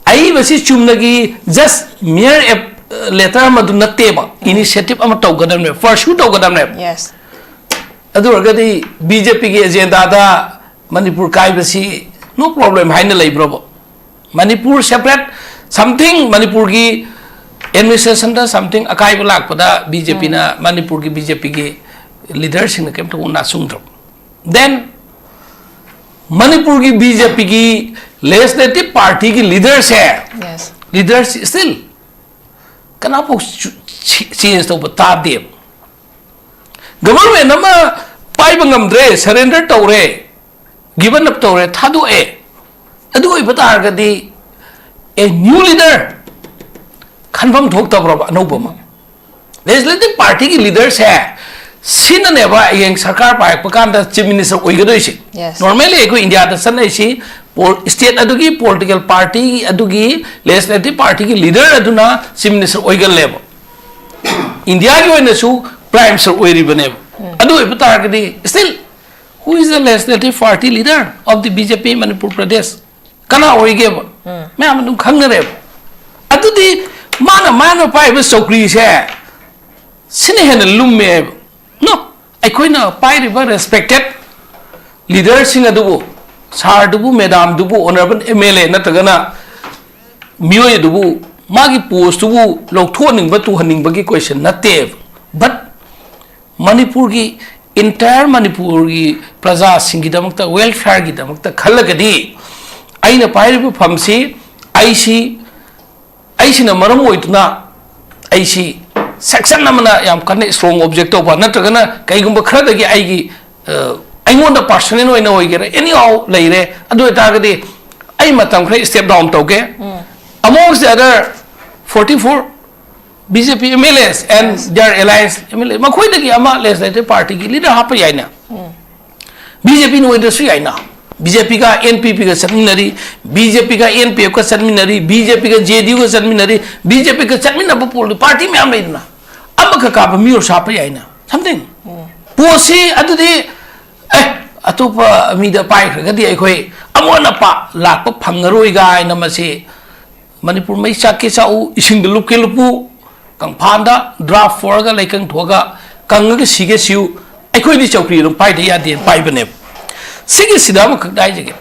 ꯑꯏꯕꯁꯤ ꯆꯨꯝꯅꯒꯤ just mere letter ꯑꯃꯗꯨ ꯅꯠꯇꯦꯕ, ꯏꯅꯤꯁꯤꯌꯦꯇꯤꯚ ꯑꯃ ꯇꯧꯒꯗꯕꯅꯦꯕ, ꯄꯔꯁꯨ ꯇꯧꯒꯗꯕꯅꯦꯕ꯫ Yes. ꯑꯗꯨ ꯑꯣꯏꯔꯒꯗꯤ ꯕꯤ ꯖꯦ ꯄꯤꯒꯤ ꯑꯦꯖꯦꯟꯗꯥꯗ ꯃꯅꯤꯄꯨꯔ ꯀꯥꯏꯕꯁꯤ no problem ꯍꯥꯏꯅ ꯂꯩꯕ꯭ꯔꯕ? ꯃꯅꯤꯄꯨꯔ separate something, ꯃꯅꯤꯄꯨꯔꯒꯤ ꯑꯦꯗꯃꯤꯅꯤꯁꯇ꯭ꯔꯦꯁꯟꯗ something ꯑꯀꯥꯏꯕ ꯂꯥꯛꯄꯗ ꯕꯤ ꯖꯦ ꯄꯤꯅ, ꯃꯅꯤꯄꯨꯔꯒꯤ ꯕꯤ ꯖꯦ ꯄꯤꯒꯤ ꯂꯤꯗꯔꯁꯤꯡꯅ ꯀꯩꯝꯇ ꯅꯥꯆꯨꯡꯗ꯭ꯔꯕ? Then ꯃꯅꯤꯄꯨꯔꯒꯤ ꯕꯤ ꯖꯦ ꯄꯤꯒꯤ ꯂꯦꯖꯤꯁꯂꯦꯇꯤꯚ ꯄꯥꯔꯇꯤꯒꯤ ꯂꯤꯗꯔꯁꯦ, Yes. ꯂꯤꯗꯔꯁꯤ still ꯀꯅꯥꯐꯥꯎ ꯆꯦꯟꯖ ꯇꯧꯕ ꯇꯥꯗꯦꯕ꯫ ꯒꯚꯔꯟꯃꯦꯟ ꯑꯃ ꯄꯥꯏꯕ ꯉꯝꯗ꯭ꯔꯦ, ꯁꯔꯦꯟꯗꯔ ꯇꯧꯔꯦ, ꯒꯤꯚꯟ ꯑꯞ ꯇꯧꯔꯦ, ꯊꯥꯗꯣꯛꯑꯦ꯫ ꯑꯗꯨ ꯑꯣꯏꯕ ꯇꯥꯔꯒꯗꯤ a new leader ꯈꯟꯐꯝ ꯊꯣꯛꯇꯕ꯭ꯔꯕ, ꯑꯅꯧꯕ ꯑꯃ? ꯂꯦꯖꯤꯁꯂꯦꯇꯤꯚ ꯄꯥꯔꯇꯤꯒꯤ ꯂꯤꯗꯔꯁꯦ ꯁꯤꯅꯅꯦꯕ ꯍꯌꯦꯡ ꯁꯔꯀꯥꯔ ꯄꯥꯏꯔꯛꯄ ꯀꯥꯟꯗ ꯆꯤꯐ ꯃꯤꯅꯤꯁꯇꯔ ꯑꯣꯏꯒꯗꯣꯏꯁꯦ꯫ Yes. ꯅꯣꯔꯃꯦꯜꯂꯤ ꯑꯩꯈꯣꯏ ꯏꯟꯗꯤꯌꯥꯗ ꯆꯠꯅꯔꯤꯁꯤ ꯁ꯭ꯇꯦꯠ ꯑꯗꯨꯒꯤ ꯄꯣꯂꯤꯇꯤꯀꯦꯜ ꯄꯥꯔꯇꯤ ꯑꯗꯨꯒꯤ ꯂꯦꯖꯤꯁꯂꯦꯇꯤꯚ ꯄꯥꯔꯇꯤꯒꯤ ꯂꯤꯗꯔ ꯑꯗꯨꯅ ꯆꯤꯐ ꯃꯤꯅꯤꯁꯇꯔ ꯑꯣꯏꯒꯜꯂꯦꯕ꯫ ꯏꯟꯗꯤꯌꯥꯒꯤ ꯑꯣꯏꯅꯁꯨ ꯄ꯭ꯔꯥꯏꯝ ꯃꯤꯅꯤꯁꯇꯔ ꯑꯣꯏꯔꯤꯕꯅꯦꯕ꯫ ꯑꯗꯨ ꯑꯣꯏꯕ ꯇꯥꯔꯒꯗꯤ still who is the legislative party leader of the B J P Manipur Pradesh? ꯀꯅꯥ ꯑꯣꯏꯒꯦꯕ? ꯃꯌꯥꯝ ꯑꯗꯨꯝ ꯈꯪꯅꯔꯦꯕ꯫ ꯑꯗꯨꯗꯤ ꯃꯥꯅ, ꯃꯥꯅ ꯄꯥꯏꯕ ꯆꯧꯀ꯭ꯔꯤꯁꯦ ꯁꯤꯅ ꯍꯦꯟꯅ ꯂꯨꯝꯃꯦ ꯍꯥꯏꯕ꯫ No, ꯑꯩꯈꯣꯏꯅ ꯄꯥꯏꯔꯤꯕ ꯔꯦꯁꯄꯦꯛꯇꯦꯠ ꯂꯤꯗꯔꯁꯤꯡ ꯑꯗꯨꯕꯨ, ꯁꯥꯔꯗꯨꯕꯨ, ꯃꯦꯗꯥꯝꯗꯨꯕꯨ, ꯑꯣꯅꯔꯦꯕꯜ ꯑꯦꯝ ꯑꯦꯜ ꯑꯦ ꯅꯠꯇ꯭ꯔꯒꯅ ꯃꯤꯑꯣꯏ ꯑꯗꯨꯕꯨ ꯃꯥꯒꯤ ꯄꯣꯁꯇꯨꯕꯨ ꯂꯧꯊꯣꯛꯍꯟꯅꯤꯡꯕ, ꯇꯨꯍꯟꯅꯤꯡꯕꯒꯤ ꯀꯣꯏꯁꯟ ꯅꯠꯇꯦꯕ꯫ But ꯃꯅꯤꯄꯨꯔꯒꯤ, entire ꯃꯅꯤꯄꯨꯔꯒꯤ ꯄ꯭ꯔꯖꯥꯁꯤꯡꯒꯤꯗꯃꯛꯇ, ꯋꯦꯜꯐꯤꯌꯔꯒꯤꯗꯃꯛꯇ ꯈꯜꯂꯒꯗꯤ ꯑꯩꯅ ꯄꯥꯏꯔꯤꯕ ꯐꯝꯁꯤ ꯑꯩꯁꯤ, ꯑꯩꯁꯤꯅ ꯃꯔꯝ ꯑꯣꯏꯗꯨꯅ ꯑꯩꯁꯤ ꯁꯦꯛꯁꯟ ꯑꯃꯅ ꯌꯥꯝ ꯀꯟꯅ ꯏꯁꯇ꯭ꯔꯣꯡ ꯑꯣꯕꯖꯦꯛ ꯇꯧꯕ ꯅꯠꯇ꯭ꯔꯒꯅ ꯀꯩꯒꯨꯝꯕ ꯈꯔꯗꯒꯤ ꯑꯩꯒꯤ, ꯑ, ꯑꯩꯉꯣꯟꯗ ꯄꯥꯔꯁꯣꯅꯦꯜ ꯑꯣꯏꯅ ꯑꯣꯏꯒꯦꯔꯥ, ꯑꯦꯅꯤ ꯍꯥꯎ ꯂꯩꯔꯦ꯫ ꯑꯗꯨ ꯑꯣꯏꯇꯥꯔꯒꯗꯤ ꯑꯩ ꯃꯇꯝ ꯈꯔ ꯁ꯭ꯇꯦꯞ ꯗꯥꯎꯟ ꯇꯧꯒꯦ꯫ Amongst the other forty four B J P M L As and their alliance M L A, ꯃꯈꯣꯏꯗꯒꯤ ꯑꯃ legislative party ꯒꯤ leader ꯍꯥꯞꯄ ꯌꯥꯏꯅ꯫ B J P ꯅ ꯑꯣꯏꯗ꯭ꯔꯁꯨ ꯌꯥꯏꯅ꯫ B J P ꯒ N P P ꯒ ꯆꯠꯃꯤꯟꯅꯔꯤ, B J P ꯒ N P F ꯒ ꯆꯠꯃꯤꯟꯅꯔꯤ, B J P ꯒ J D U ꯒ ꯆꯠꯃꯤꯟꯅꯔꯤ, B J P ꯒ ꯆꯠꯃꯤꯟꯅꯕ ꯄꯣꯜꯗꯤ party ꯃꯌꯥꯝ ꯂꯩꯗꯅ, ꯑꯃꯈꯛ ꯀꯥꯞꯄ ꯃꯤ ꯑꯣꯏꯔꯁꯨ ꯍꯥꯞꯄ ꯌꯥꯏꯅ, something꯫ ꯄꯣꯠꯁꯤ ꯑꯗꯨꯗꯤ, ꯑꯦ, ꯑꯇꯣꯞꯄ ꯃꯤꯗ ꯄꯥꯏꯈ꯭ꯔꯒꯗꯤ ꯑꯩꯈꯣꯏ ꯑꯃꯣꯠ ꯑꯄꯥ ꯂꯥꯛꯄ ꯐꯪꯉꯔꯣꯏ ꯀꯥꯏꯅ ꯃꯁꯤ ꯃꯅꯤꯄꯨꯔ ꯃꯩ ꯆꯥꯛꯀꯦ ꯆꯥꯛꯎ, ꯏꯁꯤꯡꯗ ꯂꯨꯞꯀꯦ ꯂꯨꯞꯄꯨ, ꯀꯪꯐꯥꯟꯗ draft ꯄꯣꯔꯒ ꯂꯩꯀꯪ ꯊꯣꯛꯑꯒ ꯀꯪꯉꯒ ꯁꯤꯒꯦ ꯁꯤꯌꯨ, ꯑꯩꯈꯣꯏꯗꯤ ꯆꯧꯀ꯭ꯔꯤ ꯑꯗꯨꯝ ꯄꯥꯏꯗ ꯌꯥꯗꯦꯅ ꯄꯥꯏꯕꯅꯦꯕ꯫ ꯁꯤꯒꯤꯁꯤꯗ ꯑꯃꯈꯛꯇ ꯍꯥꯏꯖꯒꯦ,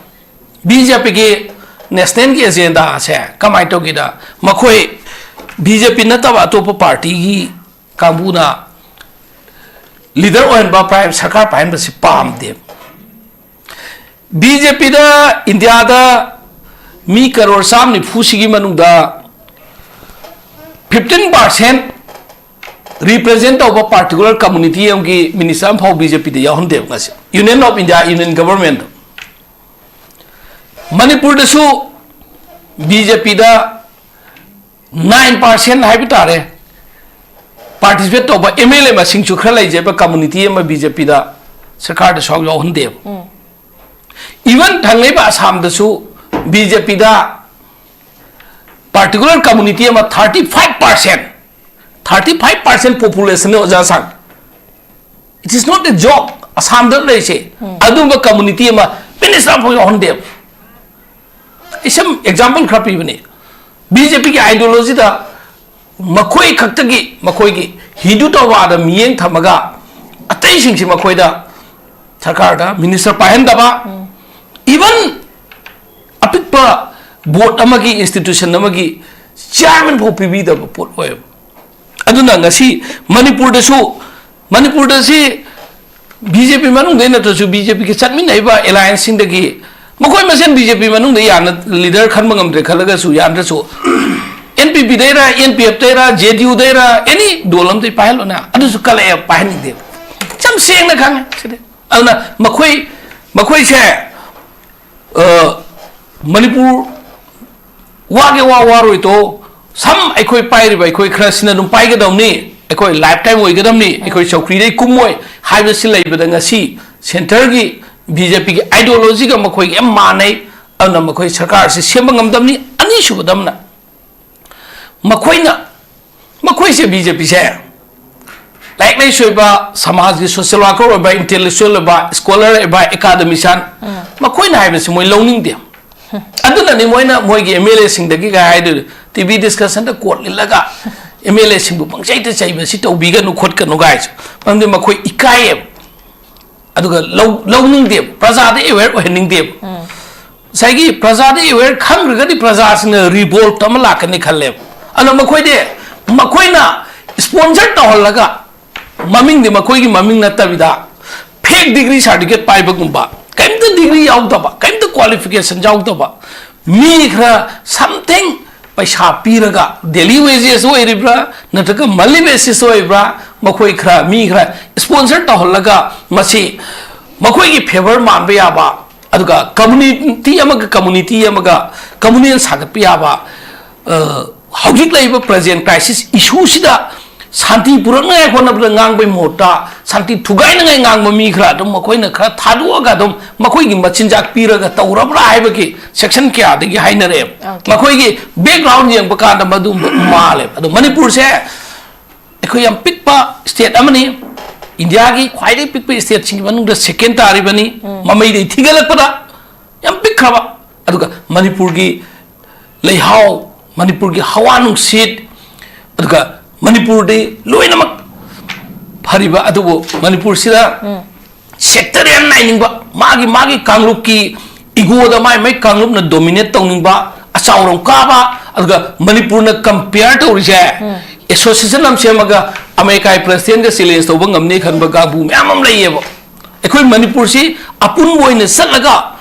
B J P ꯒꯤ national ꯒꯤ agenda ꯁꯦ ꯀꯃꯥꯏꯅ ꯇꯧꯒꯦꯗ, ꯃꯈꯣꯏ B J P ꯅꯠꯇꯕ ꯑꯇꯣꯞꯄ party ꯒꯤ ꯀꯥꯡꯕꯨꯅ leader ꯑꯣꯏꯍꯟꯕ, prime ꯁꯔꯀꯥꯔ ꯄꯥꯏꯍꯟꯕꯁꯤ ꯄꯥꯝꯗꯦꯕ꯫ B J P ꯗ ꯏꯟꯗꯤꯌꯥꯗ ꯃꯤ ꯀꯔꯣꯔ ꯆꯥꯝ ꯅꯤꯐꯨꯁꯤꯒꯤ ꯃꯅꯨꯡꯗ fifteen percent represent ꯇꯧꯕ particular community ꯑꯃꯒꯤ minister ꯑꯃꯐꯥꯎ B J P ꯗ ꯌꯥꯎꯍꯟꯗꯦꯕ ꯉꯁꯤ, Union of India, Union Government꯫ ꯃꯅꯤꯄꯨꯔꯗꯁꯨ B J P ꯗ nine percent ꯍꯥꯏꯕ ꯇꯥꯔꯦ, participate ꯇꯧꯕ M L A ꯃꯁꯤꯡꯁꯨ ꯈꯔ ꯂꯩꯖꯕ community ꯑꯃ B J P ꯗ ꯁꯔꯀꯥꯔꯗ ꯁꯔꯨꯛ ꯌꯥꯎꯍꯟꯗꯦꯕ꯫ Even ꯊꯪꯅꯩꯕ ꯑꯁꯥꯝꯗꯁꯨ B J P ꯗ particular community ꯑꯃ thirty five percent, thirty five percent population ꯅꯤ ꯑꯣꯖꯥ ꯁꯥꯡ꯫ It is not a joke꯫ ꯑꯁꯥꯝꯗ ꯂꯩꯔꯤꯁꯦ ꯑꯗꯨꯝꯕ community ꯑꯃ minister ꯑꯃꯐꯥꯎ ꯌꯥꯎꯍꯟꯗꯦꯕ꯫ ꯑꯩ ꯁꯝ example ꯈꯔ ꯄꯤꯕꯅꯤ꯫ B J P ꯒꯤ ideology ꯗ ꯃꯈꯣꯏ ꯈꯛꯇꯒꯤ, ꯃꯈꯣꯏꯒꯤ ꯍꯤꯟꯗꯨ ꯇꯧꯕꯗ ꯃꯤꯠꯌꯦꯡ ꯊꯝꯃꯒ ꯑꯇꯩꯁꯤꯡꯁꯤ ꯃꯈꯣꯏꯗ ꯁꯔꯀꯥꯔꯗ minister ꯄꯥꯏꯍꯟꯗꯕ, even ꯑꯄꯤꯛꯄ board ꯑꯃꯒꯤ, institution ꯑꯃꯒꯤ chairman ꯐꯥꯎ ꯄꯤꯕꯤꯗꯕ ꯄꯣꯠ ꯑꯣꯏꯌꯦꯕ꯫ ꯑꯗꯨꯅ ꯉꯁꯤ ꯃꯅꯤꯄꯨꯔꯗꯁꯨ, ꯃꯅꯤꯄꯨꯔꯗ ꯁꯤ B J P ꯃꯅꯨꯡꯗꯩ ꯅꯠꯇ꯭ꯔꯁꯨ B J P ꯒꯤ ꯆꯠꯃꯤꯟꯅꯔꯤꯕ alliance ꯁꯤꯡꯗꯒꯤ ꯃꯈꯣꯏ ꯃꯁꯦꯟ B J P ꯃꯅꯨꯡꯗ ꯌꯥꯅ leader ꯈꯟꯕ ꯉꯝꯗ꯭ꯔꯦ ꯈꯜꯂꯒꯁꯨ, ꯌꯥꯅꯗ꯭ꯔꯁꯨ N P P ꯗꯩꯔ, N P F ꯗꯩꯔ, J D U ꯗꯩꯔ, any ꯗꯣꯜ ꯑꯃꯗꯩ ꯄꯥꯏꯍꯜꯂꯣꯅꯦ꯫ ꯑꯗꯨꯁꯨ ꯀꯜꯂꯛꯑꯦ, ꯄꯥꯏꯍꯟꯅꯤꯡꯗꯦꯕ꯫ ꯌꯥꯝ ꯁꯦꯡꯅ ꯈꯪꯉꯦ ꯁꯤꯗꯤ꯫ ꯑꯗꯨꯅ ꯃꯈꯣꯏ, ꯃꯈꯣꯏꯁꯦ, ꯑ, ꯃꯅꯤꯄꯨꯔ ꯋꯥꯒꯦ ꯋꯥ ꯋꯥꯔꯣꯏ ꯇꯣ, ꯁꯝ ꯑꯩꯈꯣꯏ ꯄꯥꯏꯔꯤꯕ ꯑꯩꯈꯣꯏ ꯈꯔꯁꯤꯅ ꯑꯗꯨꯝ ꯄꯥꯏꯒꯗꯕꯅꯤ, ꯑꯩꯈꯣꯏ ꯂꯥꯏꯐ ꯇꯥꯏꯝ ꯑꯣꯏꯒꯗꯕꯅꯤ, ꯑꯩꯈꯣꯏ ꯆꯧꯀ꯭ꯔꯤꯗꯩ ꯀꯨꯝꯃꯣꯏ ꯍꯥꯏꯕꯁꯤ ꯂꯩꯕꯗ, ꯉꯁꯤ ꯁꯦꯟꯇꯔꯒꯤ ꯕꯤ ꯖꯦ ꯄꯤꯒꯤ ꯑꯥꯏꯗꯤꯌꯣꯂꯣꯖꯤꯒ ꯃꯈꯣꯏꯒ ꯌꯥꯝ ꯃꯥꯟꯅꯩ꯫ ꯑꯗꯨꯅ ꯃꯈꯣꯏ ꯁꯔꯀꯥꯔꯁꯤ ꯁꯦꯝꯕ ꯉꯝꯗꯕꯅꯤ꯫ ꯑꯅꯤꯁꯨꯕꯗ ꯑꯃꯅ, ꯃꯈꯣꯏꯅ, ꯃꯈꯣꯏꯁꯦ, ꯕꯤ ꯖꯦ ꯄꯤꯁꯦ, ꯂꯥꯏꯔꯤꯛ ꯂꯥꯏꯁꯨ ꯑꯣꯏꯕ, ꯁꯃꯥꯖꯀꯤ ꯁꯣꯁꯤꯌꯦꯜ ꯋꯥꯔꯀꯔ ꯑꯣꯏꯕ, ꯏꯟꯇꯦꯂꯦꯛꯆꯨꯋꯦꯜ ꯑꯣꯏꯕ, ꯁ꯭ꯀꯣꯂꯔ ꯑꯣꯏꯕ, ꯑꯦꯀꯥꯗꯃꯤꯁꯤꯌꯥꯟ, ꯃꯈꯣꯏꯅ ꯍꯥꯏꯕꯁꯤ ꯃꯣꯏ ꯂꯧꯅꯤꯡꯗꯦ꯫ ꯑꯗꯨꯅꯅꯤ ꯃꯣꯏꯅ ꯃꯣꯏꯒꯤ ꯑꯦꯝ ꯑꯦꯜ ꯑꯦꯁꯤꯡꯗꯒꯤ ꯀꯩ ꯍꯥꯏꯗꯣꯏꯅꯣ, ꯇꯤ ꯚꯤ ꯗꯤꯁꯀꯁꯟꯗ ꯀꯣꯠ ꯂꯤꯠꯂꯒ ꯑꯦꯝ ꯑꯦꯜ ꯑꯦꯁꯤꯡꯕꯨ ꯄꯪꯆꯩꯗ ꯆꯩꯕꯁꯤ ꯇꯧꯕꯤꯒꯅꯨ ꯈꯣꯠꯀꯅꯨ ꯀꯥꯏꯁꯦ꯫ ꯃꯔꯝꯗꯤ ꯃꯈꯣꯏ ꯏꯀꯥꯏꯌꯦꯕ꯫ ꯑꯗꯨꯒ ꯂꯧ-, ꯂꯧꯅꯤꯡꯗꯦꯕ, ꯄ꯭ꯔꯖꯥꯗ ꯑꯦꯋꯦꯌꯔ ꯑꯣꯏꯍꯟꯅꯤꯡꯗꯦꯕ꯫ ꯉꯁꯥꯏꯒꯤ ꯄ꯭ꯔꯖꯥꯗ ꯑꯦꯋꯦꯌꯔ ꯈꯪꯈ꯭ꯔꯒꯗꯤ ꯄ꯭ꯔꯖꯥꯁꯤꯡꯅ ꯔꯤꯚꯣꯜꯠ ꯑꯃ ꯂꯥꯛꯀꯅꯤ ꯈꯜꯂꯦꯕ꯫ ꯑꯗꯨꯅ ꯃꯈꯣꯏꯗꯤ, ꯃꯈꯣꯏꯅ ꯁ꯭ꯄꯣꯟꯁꯔ ꯇꯧꯍꯜꯂꯒ, ꯃꯃꯤꯡꯗꯤ ꯃꯈꯣꯏꯒꯤ ꯃꯃꯤꯡ ꯅꯠꯇꯕꯤꯗ, ꯐꯦꯛ ꯗꯤꯒ꯭ꯔꯤ ꯁꯥꯔꯇꯤꯐꯤꯀꯦꯠ ꯄꯥꯏꯕꯒꯨꯝꯕ, ꯀꯔꯤꯝꯇ ꯗꯤꯒ꯭ꯔꯤ ꯌꯥꯎꯗꯕ, ꯀꯔꯤꯝꯇ ꯀ꯭ꯋꯥꯂꯤꯐꯤꯀꯦꯁꯟ ꯌꯥꯎꯗꯕ ꯃꯤ ꯈꯔ, something, ꯄꯩꯁꯥ ꯄꯤꯔꯒ, ꯗꯦꯂꯤ ꯋꯦꯖꯦꯁ ꯑꯣꯏꯔꯤꯕ꯭ꯔꯥ ꯅꯠꯇ꯭ꯔꯒ ꯃꯟꯂꯤ ꯕꯦꯁꯤꯁ ꯑꯣꯏꯕ꯭ꯔꯥ, ꯃꯈꯣꯏ ꯈꯔ, ꯃꯤ ꯈꯔ ꯁ꯭ꯄꯣꯟꯁꯔ ꯇꯧꯍꯜꯂꯒ, ꯃꯁꯤ ꯃꯈꯣꯏꯒꯤ ꯐꯦꯚꯔ ꯃꯥꯟꯕ ꯌꯥꯕ, ꯑꯗꯨꯒ ꯀꯝꯃꯨꯅꯤꯇꯤ ꯑꯃꯒ ꯀꯝꯃꯨꯅꯤꯇꯤ ꯑꯃꯒ ꯀꯝꯃꯨꯅꯦꯜ ꯁꯥꯒꯠꯄ ꯌꯥꯕ, ꯑ, ꯍꯧꯖꯤꯛ ꯂꯩꯔꯤꯕ ꯄ꯭ꯔꯖꯦꯟ ꯀ꯭ꯔꯥꯏꯁꯤꯁ ꯏꯁꯨꯁꯤꯗ ꯁꯥꯟꯇꯤ ꯄꯨꯔꯛꯅꯉꯥꯏ ꯍꯣꯠꯅꯕꯗ ꯉꯥꯡꯕꯒꯤ ꯃꯍꯨꯠꯇ, ꯁꯥꯟꯇꯤ ꯊꯨꯒꯥꯏꯅꯉꯥꯏ ꯉꯥꯡꯕ ꯃꯤ ꯈꯔ ꯑꯗꯨꯝ ꯃꯈꯣꯏꯅ ꯈꯔ ꯊꯥꯗꯣꯛꯑꯒ ꯑꯗꯨꯝ ꯃꯈꯣꯏꯒꯤ ꯃꯆꯤꯟꯖꯥꯛ ꯄꯤꯔꯒ ꯇꯧꯔꯕ꯭ꯔꯥ ꯍꯥꯏꯕꯒꯤ ꯁꯦꯛꯁꯟ ꯀꯌꯥꯗꯒꯤ ꯍꯥꯏꯅꯔꯛꯑꯦꯕ꯫ Okay. ꯃꯈꯣꯏꯒꯤ ꯕꯦꯛꯒ꯭ꯔꯥꯎꯟ ꯌꯦꯡꯕ ꯀꯥꯟꯗ ꯃꯗꯨ ꯃꯥꯜꯂꯦꯕ꯫ ꯑꯗꯣ ꯃꯅꯤꯄꯨꯔꯁꯦ ꯑꯩꯈꯣꯏ ꯌꯥꯝ ꯄꯤꯛꯄ ꯁ꯭ꯇꯦꯠ ꯑꯃꯅꯤ, ꯏꯟꯗꯤꯌꯥꯒꯤ ꯈ꯭ꯋꯥꯏꯗꯒꯤ ꯄꯤꯛꯄ ꯁ꯭ꯇꯦꯠꯁꯤꯡꯒꯤ ꯃꯅꯨꯡꯗ ꯁꯦꯀꯦꯟ ꯇꯥꯔꯤꯕꯅꯤ, ꯃꯃꯩꯗꯩ ꯊꯤꯒꯠꯂꯛꯄꯗ ꯌꯥꯝ ꯄꯤꯛꯈ꯭ꯔꯕ꯫ ꯑꯗꯨꯒ ꯃꯅꯤꯄꯨꯔꯒꯤ ꯂꯩꯍꯥꯎ, ꯃꯅꯤꯄꯨꯔꯒꯤ ꯍꯋꯥ ꯅꯨꯡꯁꯤꯠ, ꯑꯗꯨꯒ ꯃꯅꯤꯄꯨꯔꯗꯤ ꯂꯣꯏꯅꯃꯛ ꯐꯔꯤꯕ, ꯑꯗꯨꯕꯨ ꯃꯅꯤꯄꯨꯔꯁꯤꯗ ꯁꯦꯛꯇꯔꯤꯌꯦꯜ ꯅꯥꯏꯅꯤꯡꯕ, ꯃꯥꯒꯤ, ꯃꯥꯒꯤ ꯀꯥꯡꯂꯨꯞꯀꯤ ꯏꯒꯣꯗ ꯃꯥꯏ, ꯃꯥꯏ ꯀꯥꯡꯂꯨꯞꯅ ꯗꯣꯃꯤꯅꯦꯠ ꯇꯧꯅꯤꯡꯕ, ꯑꯆꯥꯎꯔꯣꯝ ꯀꯥꯕ, ꯑꯗꯨꯒ ꯃꯅꯤꯄꯨꯔꯅ ꯀꯝꯄꯤꯌꯔ ꯇꯧꯔꯤꯁꯦ, ꯑꯦꯁꯣꯁꯤꯌꯦꯁꯟ ꯑꯃ ꯁꯦꯝꯃꯒ ꯑꯃꯦꯔꯤꯀꯥꯒꯤ ꯄ꯭ꯔꯦꯁꯤꯗꯦꯟꯒ ꯆꯦꯂꯦꯟꯖ ꯇꯧꯕ ꯉꯝꯅꯤ ꯈꯟꯕ ꯀꯥꯡꯕꯨ ꯃꯌꯥꯝ ꯑꯃ ꯂꯩꯌꯦꯕ꯫ ꯑꯩꯈꯣꯏ ꯃꯅꯤꯄꯨꯔꯁꯤ ꯑꯄꯨꯟꯕ ꯑꯣꯏꯅ ꯆꯠꯂꯒ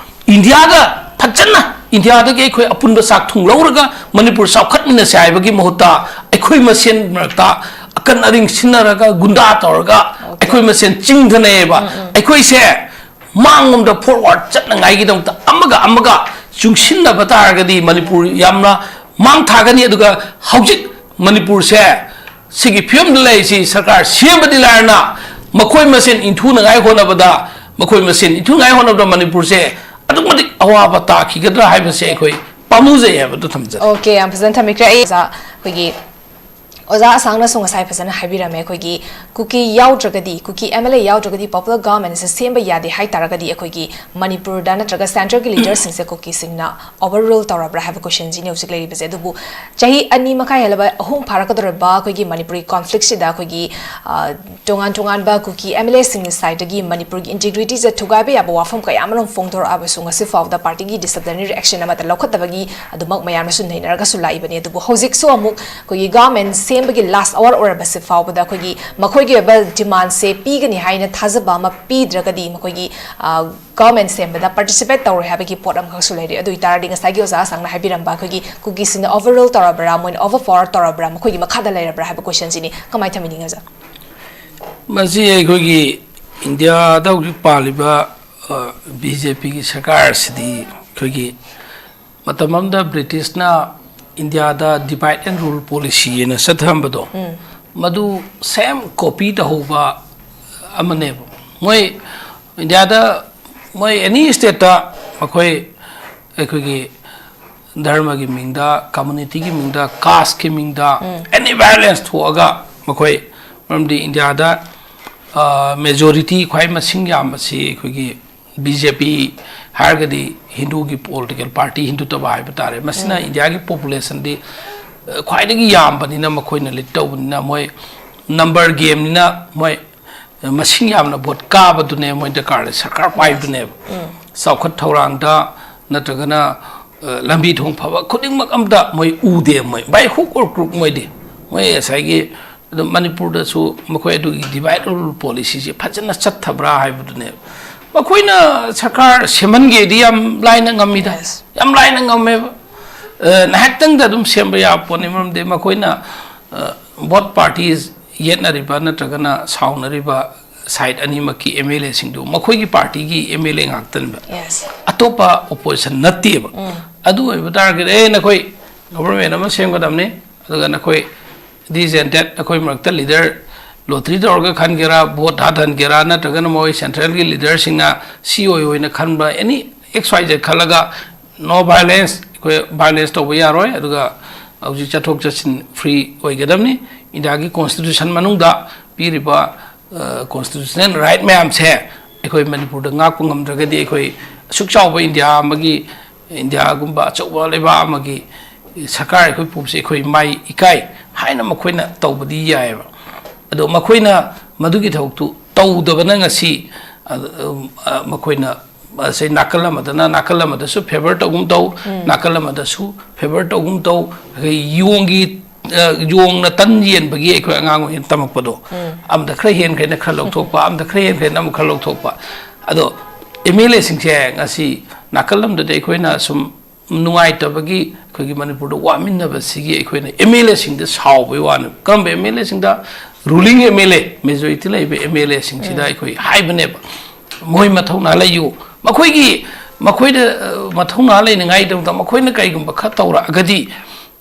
ꯏꯟꯗꯤꯌꯥꯒ ꯐꯖꯅ, ꯏꯟꯗꯤꯌꯥꯗꯒꯤ ꯑꯩꯈꯣꯏ ꯑꯄꯨꯟꯕ ꯆꯥꯛ ꯊꯨꯡ ꯂꯧꯔꯒ ꯃꯅꯤꯄꯨꯔ ꯆꯥꯎꯈꯠꯃꯤꯟꯅꯁꯦ ꯍꯥꯏꯕꯒꯤ ꯃꯍꯨꯠꯇ, ꯑꯩꯈꯣꯏ ꯃꯁꯦꯟ ꯃꯔꯛꯇ ꯑꯀꯟ ꯑꯔꯤꯡ ꯁꯤꯟꯅꯔꯒ, ꯒꯨꯟꯗꯥ ꯇꯧꯔꯒ, ꯑꯩꯈꯣꯏ ꯃꯁꯦꯟ ꯆꯤꯡꯊꯅꯩꯌꯦꯕ꯫ ꯑꯩꯈꯣꯏꯁꯦ ꯃꯥꯡꯂꯣꯝꯗ ꯐꯣꯔꯋꯥꯔꯗ ꯆꯠꯅꯉꯥꯏꯒꯤꯗꯃꯛꯇ ꯑꯃꯒ ꯑꯃꯒ ꯆꯨꯡꯁꯤꯟꯅꯕ ꯇꯥꯔꯒꯗꯤ ꯃꯅꯤꯄꯨꯔ ꯌꯥꯝꯅ ꯃꯥꯡ ꯊꯥꯒꯅꯤ꯫ ꯑꯗꯨꯒ ꯍꯧꯖꯤꯛ ꯃꯅꯤꯄꯨꯔꯁꯦ ꯁꯤꯒꯤ ꯐꯤꯕꯝꯗ ꯂꯩꯔꯤꯁꯤ ꯁꯔꯀꯥꯔ ꯁꯦꯝꯕꯗꯤ ꯂꯥꯏꯔꯅ ꯃꯈꯣꯏ ꯃꯁꯦꯟ ꯏꯟꯊꯨꯅꯉꯥꯏ ꯍꯣꯠꯅꯕꯗ, ꯃꯈꯣꯏ ꯃꯁꯦꯟ ꯏꯟꯊꯨꯅꯉꯥꯏ ꯍꯣꯠꯅꯕꯗ ꯃꯅꯤꯄꯨꯔꯁꯦ ꯑꯗꯨꯛ ꯃꯇꯤꯛ ꯑꯋꯥꯕ ꯇꯥꯈꯤꯒꯗ꯭ꯔꯥ ꯍꯥꯏꯕꯁꯦ ꯑꯩꯈꯣꯏ ꯄꯥꯝꯃꯨꯖꯩ ꯍꯥꯏꯕꯗꯨ ꯊꯝꯖꯒꯦ꯫ ꯑꯣꯀꯦ, ꯌꯥꯝ ꯐꯖꯅ ꯊꯝꯕꯤꯈ꯭ꯔꯦ꯫ ꯑꯩ ꯑꯣꯖꯥ, ꯑꯩꯈꯣꯏꯒꯤ ꯑꯣꯖꯥ ꯑꯁꯥꯡꯅꯁꯨ ꯉꯁꯥꯏ ꯐꯖꯅ ꯍꯥꯏꯕꯤꯔꯝꯃꯦ꯫ ꯑꯩꯈꯣꯏꯒꯤ ꯀꯨꯀꯤ ꯌꯥꯎꯗ꯭ꯔꯒꯗꯤ, ꯀꯨꯀꯤ ꯑꯦꯝ ꯑꯦꯜ ꯑꯦ ꯌꯥꯎꯗ꯭ꯔꯒꯗꯤ ꯄꯣꯄꯨꯂꯔ ꯒꯚꯔꯟꯃꯦꯟꯁꯦ ꯁꯦꯝꯕ ꯌꯥꯗꯦ ꯍꯥꯏ ꯇꯥꯔꯒꯗꯤ ꯑꯩꯈꯣꯏꯒꯤ ꯃꯅꯤꯄꯨꯔꯗ ꯅꯠꯇ꯭ꯔꯒ ꯁꯦꯟꯇ꯭ꯔꯦꯜꯒꯤ ꯂꯤꯗꯔꯁꯤꯡꯁꯦ ꯀꯨꯀꯤꯁꯤꯡꯅ ꯑꯣꯚꯔꯔꯨꯜ ꯇꯧꯔꯕ꯭ꯔꯥ ꯍꯥꯏꯕ ꯀꯣꯏꯁꯟꯁꯤꯅꯤ ꯍꯧꯖꯤꯛ ꯂꯩꯔꯤꯕꯁꯦ꯫ ꯑꯗꯨꯕꯨ ꯆꯍꯤ ꯑꯅꯤ ꯃꯈꯥꯏ ꯍꯦꯜꯂꯕ, ꯑꯍꯨꯝ ꯐꯥꯔꯛꯀꯗꯧꯔꯤꯕ ꯑꯩꯈꯣꯏꯒꯤ ꯃꯅꯤꯄꯨꯔꯒꯤ ꯀꯣꯟꯐ꯭ꯂꯤꯛꯁꯤꯗ ꯑꯩꯈꯣꯏꯒꯤ, ꯑ, ꯇꯣꯉꯥꯟ ꯇꯣꯉꯥꯟꯕ ꯀꯨꯀꯤ ꯑꯦꯝ ꯑꯦꯜ ꯑꯦꯁꯤꯡꯒꯤ ꯁꯥꯏꯠꯇꯒꯤ ꯃꯅꯤꯄꯨꯔꯒꯤ ꯏꯟꯇꯤꯒ꯭ꯔꯤꯇꯤꯁꯦ ꯊꯨꯒꯥꯏꯕ ꯌꯥꯕ ꯋꯥꯐꯝ ꯀꯌꯥ ꯑꯃꯔꯣꯝ ꯐꯣꯡꯗꯣꯔꯛꯑꯕꯁꯨ ꯉꯁꯤ ꯐꯥꯎꯕꯗ ꯄꯥꯔꯇꯤꯒꯤ ꯗꯤꯁꯤꯄ꯭ꯂꯤꯅꯔꯤ ꯑꯦꯛꯁꯟ ꯑꯃꯠꯇ ꯂꯧꯈꯠꯇꯕꯒꯤ ꯑꯗꯨꯃꯛ ꯃꯌꯥꯝꯅꯁꯨ ꯅꯩꯅꯔꯒꯁꯨ ꯂꯥꯛꯏꯕꯅꯤ꯫ ꯑꯗꯨꯕꯨ ꯍꯧꯖꯤꯛꯁꯨ ꯑꯃꯨꯛ ꯑꯩꯈꯣꯏꯒꯤ ꯒꯚꯔꯟꯃꯦꯟ ꯁꯦꯝꯕꯒꯤ ꯂꯥꯁ ꯑꯋꯥꯔ ꯑꯣꯏꯔꯕꯁꯤ ꯐꯥꯎꯕꯗ ꯑꯩꯈꯣꯏꯒꯤ ꯃꯈꯣꯏꯒꯤ ꯑꯣꯏꯕ ꯗꯤꯃꯥꯟꯁꯦ ꯄꯤꯒꯅꯤ ꯍꯥꯏꯅ ꯊꯥꯖꯕ ꯑꯃ ꯄꯤꯗ꯭ꯔꯒꯗꯤ ꯃꯈꯣꯏꯒꯤ, ꯑ, ꯒꯚꯔꯟꯃꯦꯟ ꯁꯦꯝꯕꯗ ꯄꯥꯔꯇꯤꯁꯤꯄꯦꯠ ꯇꯧꯔꯣꯏ ꯍꯥꯏꯕꯒꯤ ꯄꯣꯠ ꯑꯃꯈꯛꯁꯨ ꯂꯩꯔꯤ꯫ ꯑꯗꯨ ꯑꯣꯏꯇꯥꯔꯗꯤ ꯉꯁꯥꯏꯒꯤ ꯑꯣꯖꯥ ꯑꯁꯥꯡꯅ ꯍꯥꯏꯕꯤꯔꯝꯕ ꯑꯩꯈꯣꯏꯒꯤ ꯀꯨꯀꯤꯁꯤꯡꯅ ꯑꯣꯚꯔꯔꯨꯜ ꯇꯧꯔꯕ꯭ꯔꯥ, ꯃꯣꯏꯅ ꯑꯣꯚꯔ ꯄꯥꯋꯔ ꯇꯧꯔꯕ꯭ꯔꯥ, ꯃꯈꯣꯏꯒꯤ ꯃꯈꯥꯗ ꯂꯩꯔꯕ꯭ꯔꯥ ꯍꯥꯏꯕ ꯀꯣꯏꯁꯟꯁꯤꯅꯤ꯫ ꯀꯃꯥꯏꯅ ꯊꯝꯕꯤꯅꯤꯡꯉꯤ ꯑꯣꯖꯥ? ꯃꯁꯤ ꯑꯩꯈꯣꯏꯒꯤ ꯏꯟꯗꯤꯌꯥꯗ ꯍꯧꯖꯤꯛ ꯄꯥꯜꯂꯤꯕ ꯕꯤ ꯖꯦ ꯄꯤꯒꯤ ꯁꯔꯀꯥꯔ ꯑꯁꯤꯗꯤ ꯑꯩꯈꯣꯏꯒꯤ ꯃꯇꯝ ꯑꯃꯗ ꯕ꯭ꯔꯤꯇꯤꯁꯅ ꯏꯟꯗꯤꯌꯥꯗ ꯗꯤꯚꯥꯏꯠ ꯑꯦꯟ ꯔꯨꯜ ꯄꯣꯂꯤꯁꯤ ꯍꯥꯏꯅ ꯆꯠꯊꯔꯝꯕꯗꯣ, ꯃꯗꯨ ꯁꯦꯝ ꯀꯣꯄꯤ ꯇꯧꯍꯧꯕ ꯑꯃꯅꯦꯕ꯫ ꯃꯣꯏ ꯏꯟꯗꯤꯌꯥꯗ ꯃꯣꯏ ꯑꯦꯅꯤ ꯁ꯭ꯇꯦꯠꯇ ꯃꯈꯣꯏ ꯑꯩꯈꯣꯏꯒꯤ ꯙꯔꯃꯒꯤ ꯃꯤꯡꯗ, ꯀꯝꯃꯨꯅꯤꯇꯤꯒꯤ ꯃꯤꯡꯗ, ꯀꯥꯁꯀꯤ ꯃꯤꯡꯗ ꯑꯦꯅꯤ ꯚꯥꯏꯑꯣꯂꯦꯟꯁ ꯊꯣꯛꯑꯒ ꯃꯈꯣꯏ, ꯃꯔꯝꯗꯤ ꯏꯟꯗꯤꯌꯥꯗ ꯃꯦꯖꯣꯔꯤꯇꯤ ꯈ꯭ꯋꯥꯏ ꯃꯁꯤꯡ ꯌꯥꯝꯕꯁꯤ ꯑꯩꯈꯣꯏꯒꯤ ꯕꯤ ꯖꯦ ꯄꯤ ꯍꯥꯏꯔꯒꯗꯤ ꯍꯤꯟꯗꯨꯒꯤ ꯄꯣꯂꯤꯇꯤꯀꯦꯜ ꯄꯥꯔꯇꯤ, ꯍꯤꯟꯗꯨꯇꯕ ꯍꯥꯏꯕ ꯇꯥꯔꯦ꯫ ꯃꯁꯤꯅ ꯏꯟꯗꯤꯌꯥꯒꯤ ꯄꯣꯄꯨꯂꯦꯁꯟꯗꯤ, ꯑ, ꯈ꯭ꯋꯥꯏꯗꯒꯤ ꯌꯥꯝꯕꯅꯤꯅ, ꯃꯈꯣꯏꯅ ꯂꯤꯗ ꯇꯧꯕꯅꯤꯅ, ꯃꯣꯏ ꯅꯝꯕꯔ ꯒꯦꯝꯅꯤꯅ ꯃꯣꯏ ꯃꯁꯤꯡ ꯌꯥꯝꯅ ꯚꯣꯠ ꯀꯥꯕꯗꯨꯅꯦ ꯃꯣꯏ ꯗꯔꯀꯥꯔ ꯂꯩ, ꯁꯔꯀꯥꯔ ꯄꯥꯏꯕꯗꯨꯅꯦꯕ꯫ ꯆꯥꯎꯈꯠ ꯊꯧꯔꯥꯡꯗ ꯅꯠꯇ꯭ꯔꯒꯅ, ꯑ, ꯂꯝꯕꯤ ꯊꯣꯡ ꯐꯕ ꯈꯨꯗꯤꯡꯃꯛ ꯑꯝꯇ ꯃꯣꯏ ꯎꯗꯦ꯫ ꯃꯣꯏ by hook or crook ꯃꯣꯏꯗꯤ, ꯃꯣꯏ ꯉꯁꯥꯏꯒꯤ ꯑꯗꯨ ꯃꯅꯤꯄꯨꯔꯗꯁꯨ ꯃꯈꯣꯏ ꯑꯗꯨꯒꯤ ꯗꯤꯚꯥꯏꯠ ꯔꯨꯜ ꯄꯣꯂꯤꯁꯤꯁꯦ ꯐꯖꯅ ꯆꯠꯊꯕ꯭ꯔꯥ ꯍꯥꯏꯕꯗꯨꯅꯦꯕ꯫ ꯃꯈꯣꯏꯅ ꯁꯔꯀꯥꯔ ꯁꯦꯝꯍꯟꯒꯦꯗꯤ ꯌꯥꯝ ꯂꯥꯏꯅ ꯉꯝꯃꯤꯗ꯫ Yes. ꯌꯥꯝ ꯂꯥꯏꯅ ꯉꯝꯃꯦꯕ꯫ ꯑ, ꯉꯥꯏꯍꯥꯛꯇꯪꯗ ꯑꯗꯨꯝ ꯁꯦꯝꯕ ꯌꯥꯕ ꯄꯣꯠꯅꯤ꯫ ꯃꯔꯝꯗꯤ ꯃꯈꯣꯏꯅ, ꯑ, ꯕꯣꯠ ꯄꯥꯔꯇꯤ ꯌꯦꯠꯅꯔꯤꯕ ꯅꯠꯇ꯭ꯔꯒꯅ ꯁꯥꯎꯅꯔꯤꯕ ꯁꯥꯏꯠ ꯑꯅꯤꯃꯛꯀꯤ ꯑꯦꯝ ꯑꯦꯜ ꯑꯦꯁꯤꯡꯗꯨ ꯃꯈꯣꯏꯒꯤ ꯄꯥꯔꯇꯤꯒꯤ ꯑꯦꯝ ꯑꯦꯜ ꯑꯦ ꯉꯥꯛꯇꯅꯦꯕ꯫ Yes. ꯑꯇꯣꯞꯄ ꯑꯣꯄꯣꯖꯤꯁꯟ ꯅꯠꯇꯦꯕ꯫ ꯑꯗꯨ ꯑꯣꯏꯕ ꯇꯥꯔꯒꯗꯤ, "ꯑꯦ, ꯅꯈꯣꯏ ꯒꯣꯕꯔꯃꯦꯟ ꯑꯃ ꯁꯦꯝꯒꯗꯕꯅꯤ꯫ ꯑꯗꯨꯒ ꯅꯈꯣꯏ ꯗꯤꯖꯦꯟꯇꯦꯠ, ꯑꯩꯈꯣꯏ ꯃꯔꯛꯇ ꯂꯤꯗꯔ ꯂꯣꯇ꯭ꯔꯤ ꯇꯧꯔꯒ ꯈꯟꯒꯦꯔꯥ, ꯚꯣꯠ ꯍꯥꯊꯟꯒꯦꯔꯥ, ꯅꯠꯇ꯭ꯔꯒꯅ ꯃꯣꯏ ꯁꯦꯟꯇ꯭ꯔꯦꯜꯒꯤ ꯂꯤꯗꯔꯁꯤꯡꯅ ꯁꯤ ꯑꯣꯏ ꯑꯣꯏꯅ ꯈꯟꯕ, ꯑꯦꯅꯤ ꯑꯦꯛꯁ ꯋꯥꯏ ꯖꯦꯠ ꯈꯜꯂꯒ, ꯅꯣ ꯚꯥꯏꯂꯦꯟꯁ, ꯑꯩꯈꯣꯏ ꯚꯥꯏꯂꯦꯟꯁ ꯇꯧꯕ ꯌꯥꯔꯣꯏ꯫ ꯑꯗꯨꯒ ꯍꯧꯖꯤꯛ ꯆꯠꯊꯣꯛ ꯆꯠꯁꯤꯟ ꯐ꯭ꯔꯤ ꯑꯣꯏꯒꯗꯕꯅꯤ꯫ ꯏꯟꯗꯤꯌꯥꯒꯤ ꯀꯣꯟꯁꯇꯤꯇ꯭ꯌꯨꯁꯟ ꯃꯅꯨꯡꯗ ꯄꯤꯔꯤꯕ ꯀꯣꯟꯁꯇꯤꯇ꯭ꯌꯨꯁꯅꯦꯜ ꯔꯥꯏꯠ ꯃꯌꯥꯝꯁꯦ ꯑꯩꯈꯣꯏ ꯃꯅꯤꯄꯨꯔꯗ ꯉꯥꯛꯄ ꯉꯝꯗ꯭ꯔꯒꯗꯤ, ꯑꯩꯈꯣꯏ ꯑꯁꯨꯛ ꯆꯥꯎꯕ ꯏꯟꯗꯤꯌꯥ ꯑꯃꯒꯤ, ꯏꯟꯗꯤꯌꯥꯒꯨꯝꯕ ꯑꯆꯧꯕ ꯂꯩꯕꯥꯛ ꯑꯃꯒꯤ ꯁꯔꯀꯥꯔ ꯑꯩꯈꯣꯏ ꯄꯨꯕꯁꯦ ꯑꯩꯈꯣꯏ ꯃꯥꯏ ꯏꯀꯥꯏ ꯍꯥꯏꯅ ꯃꯈꯣꯏꯅ ꯇꯧꯕꯗꯤ ꯌꯥꯏꯑꯕ꯫ ꯑꯗꯣ ꯃꯈꯣꯏꯅ ꯃꯗꯨꯒꯤ ꯊꯕꯛꯇꯨ ꯇꯧꯗꯕꯅ ꯉꯁꯤ, ꯑ, ꯑ, ꯃꯈꯣꯏꯅ ꯉꯁꯤ ꯅꯥꯀꯜ ꯑꯃꯗꯅ ꯅꯥꯀꯜ ꯑꯃꯗꯁꯨ ꯐꯦꯚꯔ ꯇꯧꯒꯨꯝ ꯇꯧ, ꯅꯥꯀꯜ ꯑꯃꯗꯁꯨ ꯐꯦꯚꯔ ꯇꯧꯒꯨꯝ ꯇꯧ, ꯑꯩꯈꯣꯏ ꯌꯣꯡꯒꯤ, ꯑ, ꯌꯣꯡꯅ ꯇꯟ ꯌꯦꯟꯕꯒꯤ ꯑꯩꯈꯣꯏ ꯑꯉꯥꯡ ꯑꯣꯏꯅ ꯇꯝꯃꯛꯄꯗꯣ, ꯑꯃꯗ ꯈꯔ ꯍꯦꯟꯈ꯭ꯔꯦꯅ ꯈꯔ ꯂꯧꯊꯣꯛꯄ, ꯑꯃꯗ ꯈꯔ ꯍꯦꯟꯈ꯭ꯔꯦꯅ ꯑꯃꯨꯛ ꯈꯔ ꯂꯧꯊꯣꯛꯄ꯫ ꯑꯗꯣ ꯑꯦꯝ ꯑꯦꯜ ꯑꯦꯁꯤꯡꯁꯦ ꯉꯁꯤ ꯅꯥꯀꯜ ꯑꯃꯗꯗꯤ ꯑꯩꯈꯣꯏꯅ ꯁꯨꯝ ꯅꯨꯡꯉꯥꯏꯇꯕꯒꯤ, ꯑꯩꯈꯣꯏꯒꯤ ꯃꯅꯤꯄꯨꯔꯗ ꯋꯥꯃꯤꯟꯅꯕꯁꯤꯒꯤ ꯑꯩꯈꯣꯏꯅ ꯑꯦꯝ ꯑꯦꯜ ꯑꯦꯁꯤꯡꯗ ꯁꯥꯎꯕꯒꯤ ꯋꯥꯅꯤ꯫ ꯀꯔꯝꯕ ꯑꯦꯝ ꯑꯦꯜ ꯑꯦꯁꯤꯡꯗ? Ruling M L A, majority ꯂꯩꯕ ꯑꯦꯝ ꯑꯦꯜ ꯑꯦꯁꯤꯡꯁꯤꯗ ꯑꯩꯈꯣꯏ ꯍꯥꯏꯕꯅꯦꯕ, ꯃꯣꯏ ꯃꯊꯧꯅꯥ ꯂꯩꯌꯨ꯫ ꯃꯈꯣꯏꯒꯤ, ꯃꯈꯣꯏꯗ, ꯑ, ꯃꯊꯧꯅꯥ ꯂꯩꯅꯉꯥꯏꯒꯤꯗꯃꯛꯇ ꯃꯈꯣꯏꯅ ꯀꯔꯤꯒꯨꯝꯕ ꯈꯔ ꯇꯧꯔꯛꯑꯒꯗꯤ,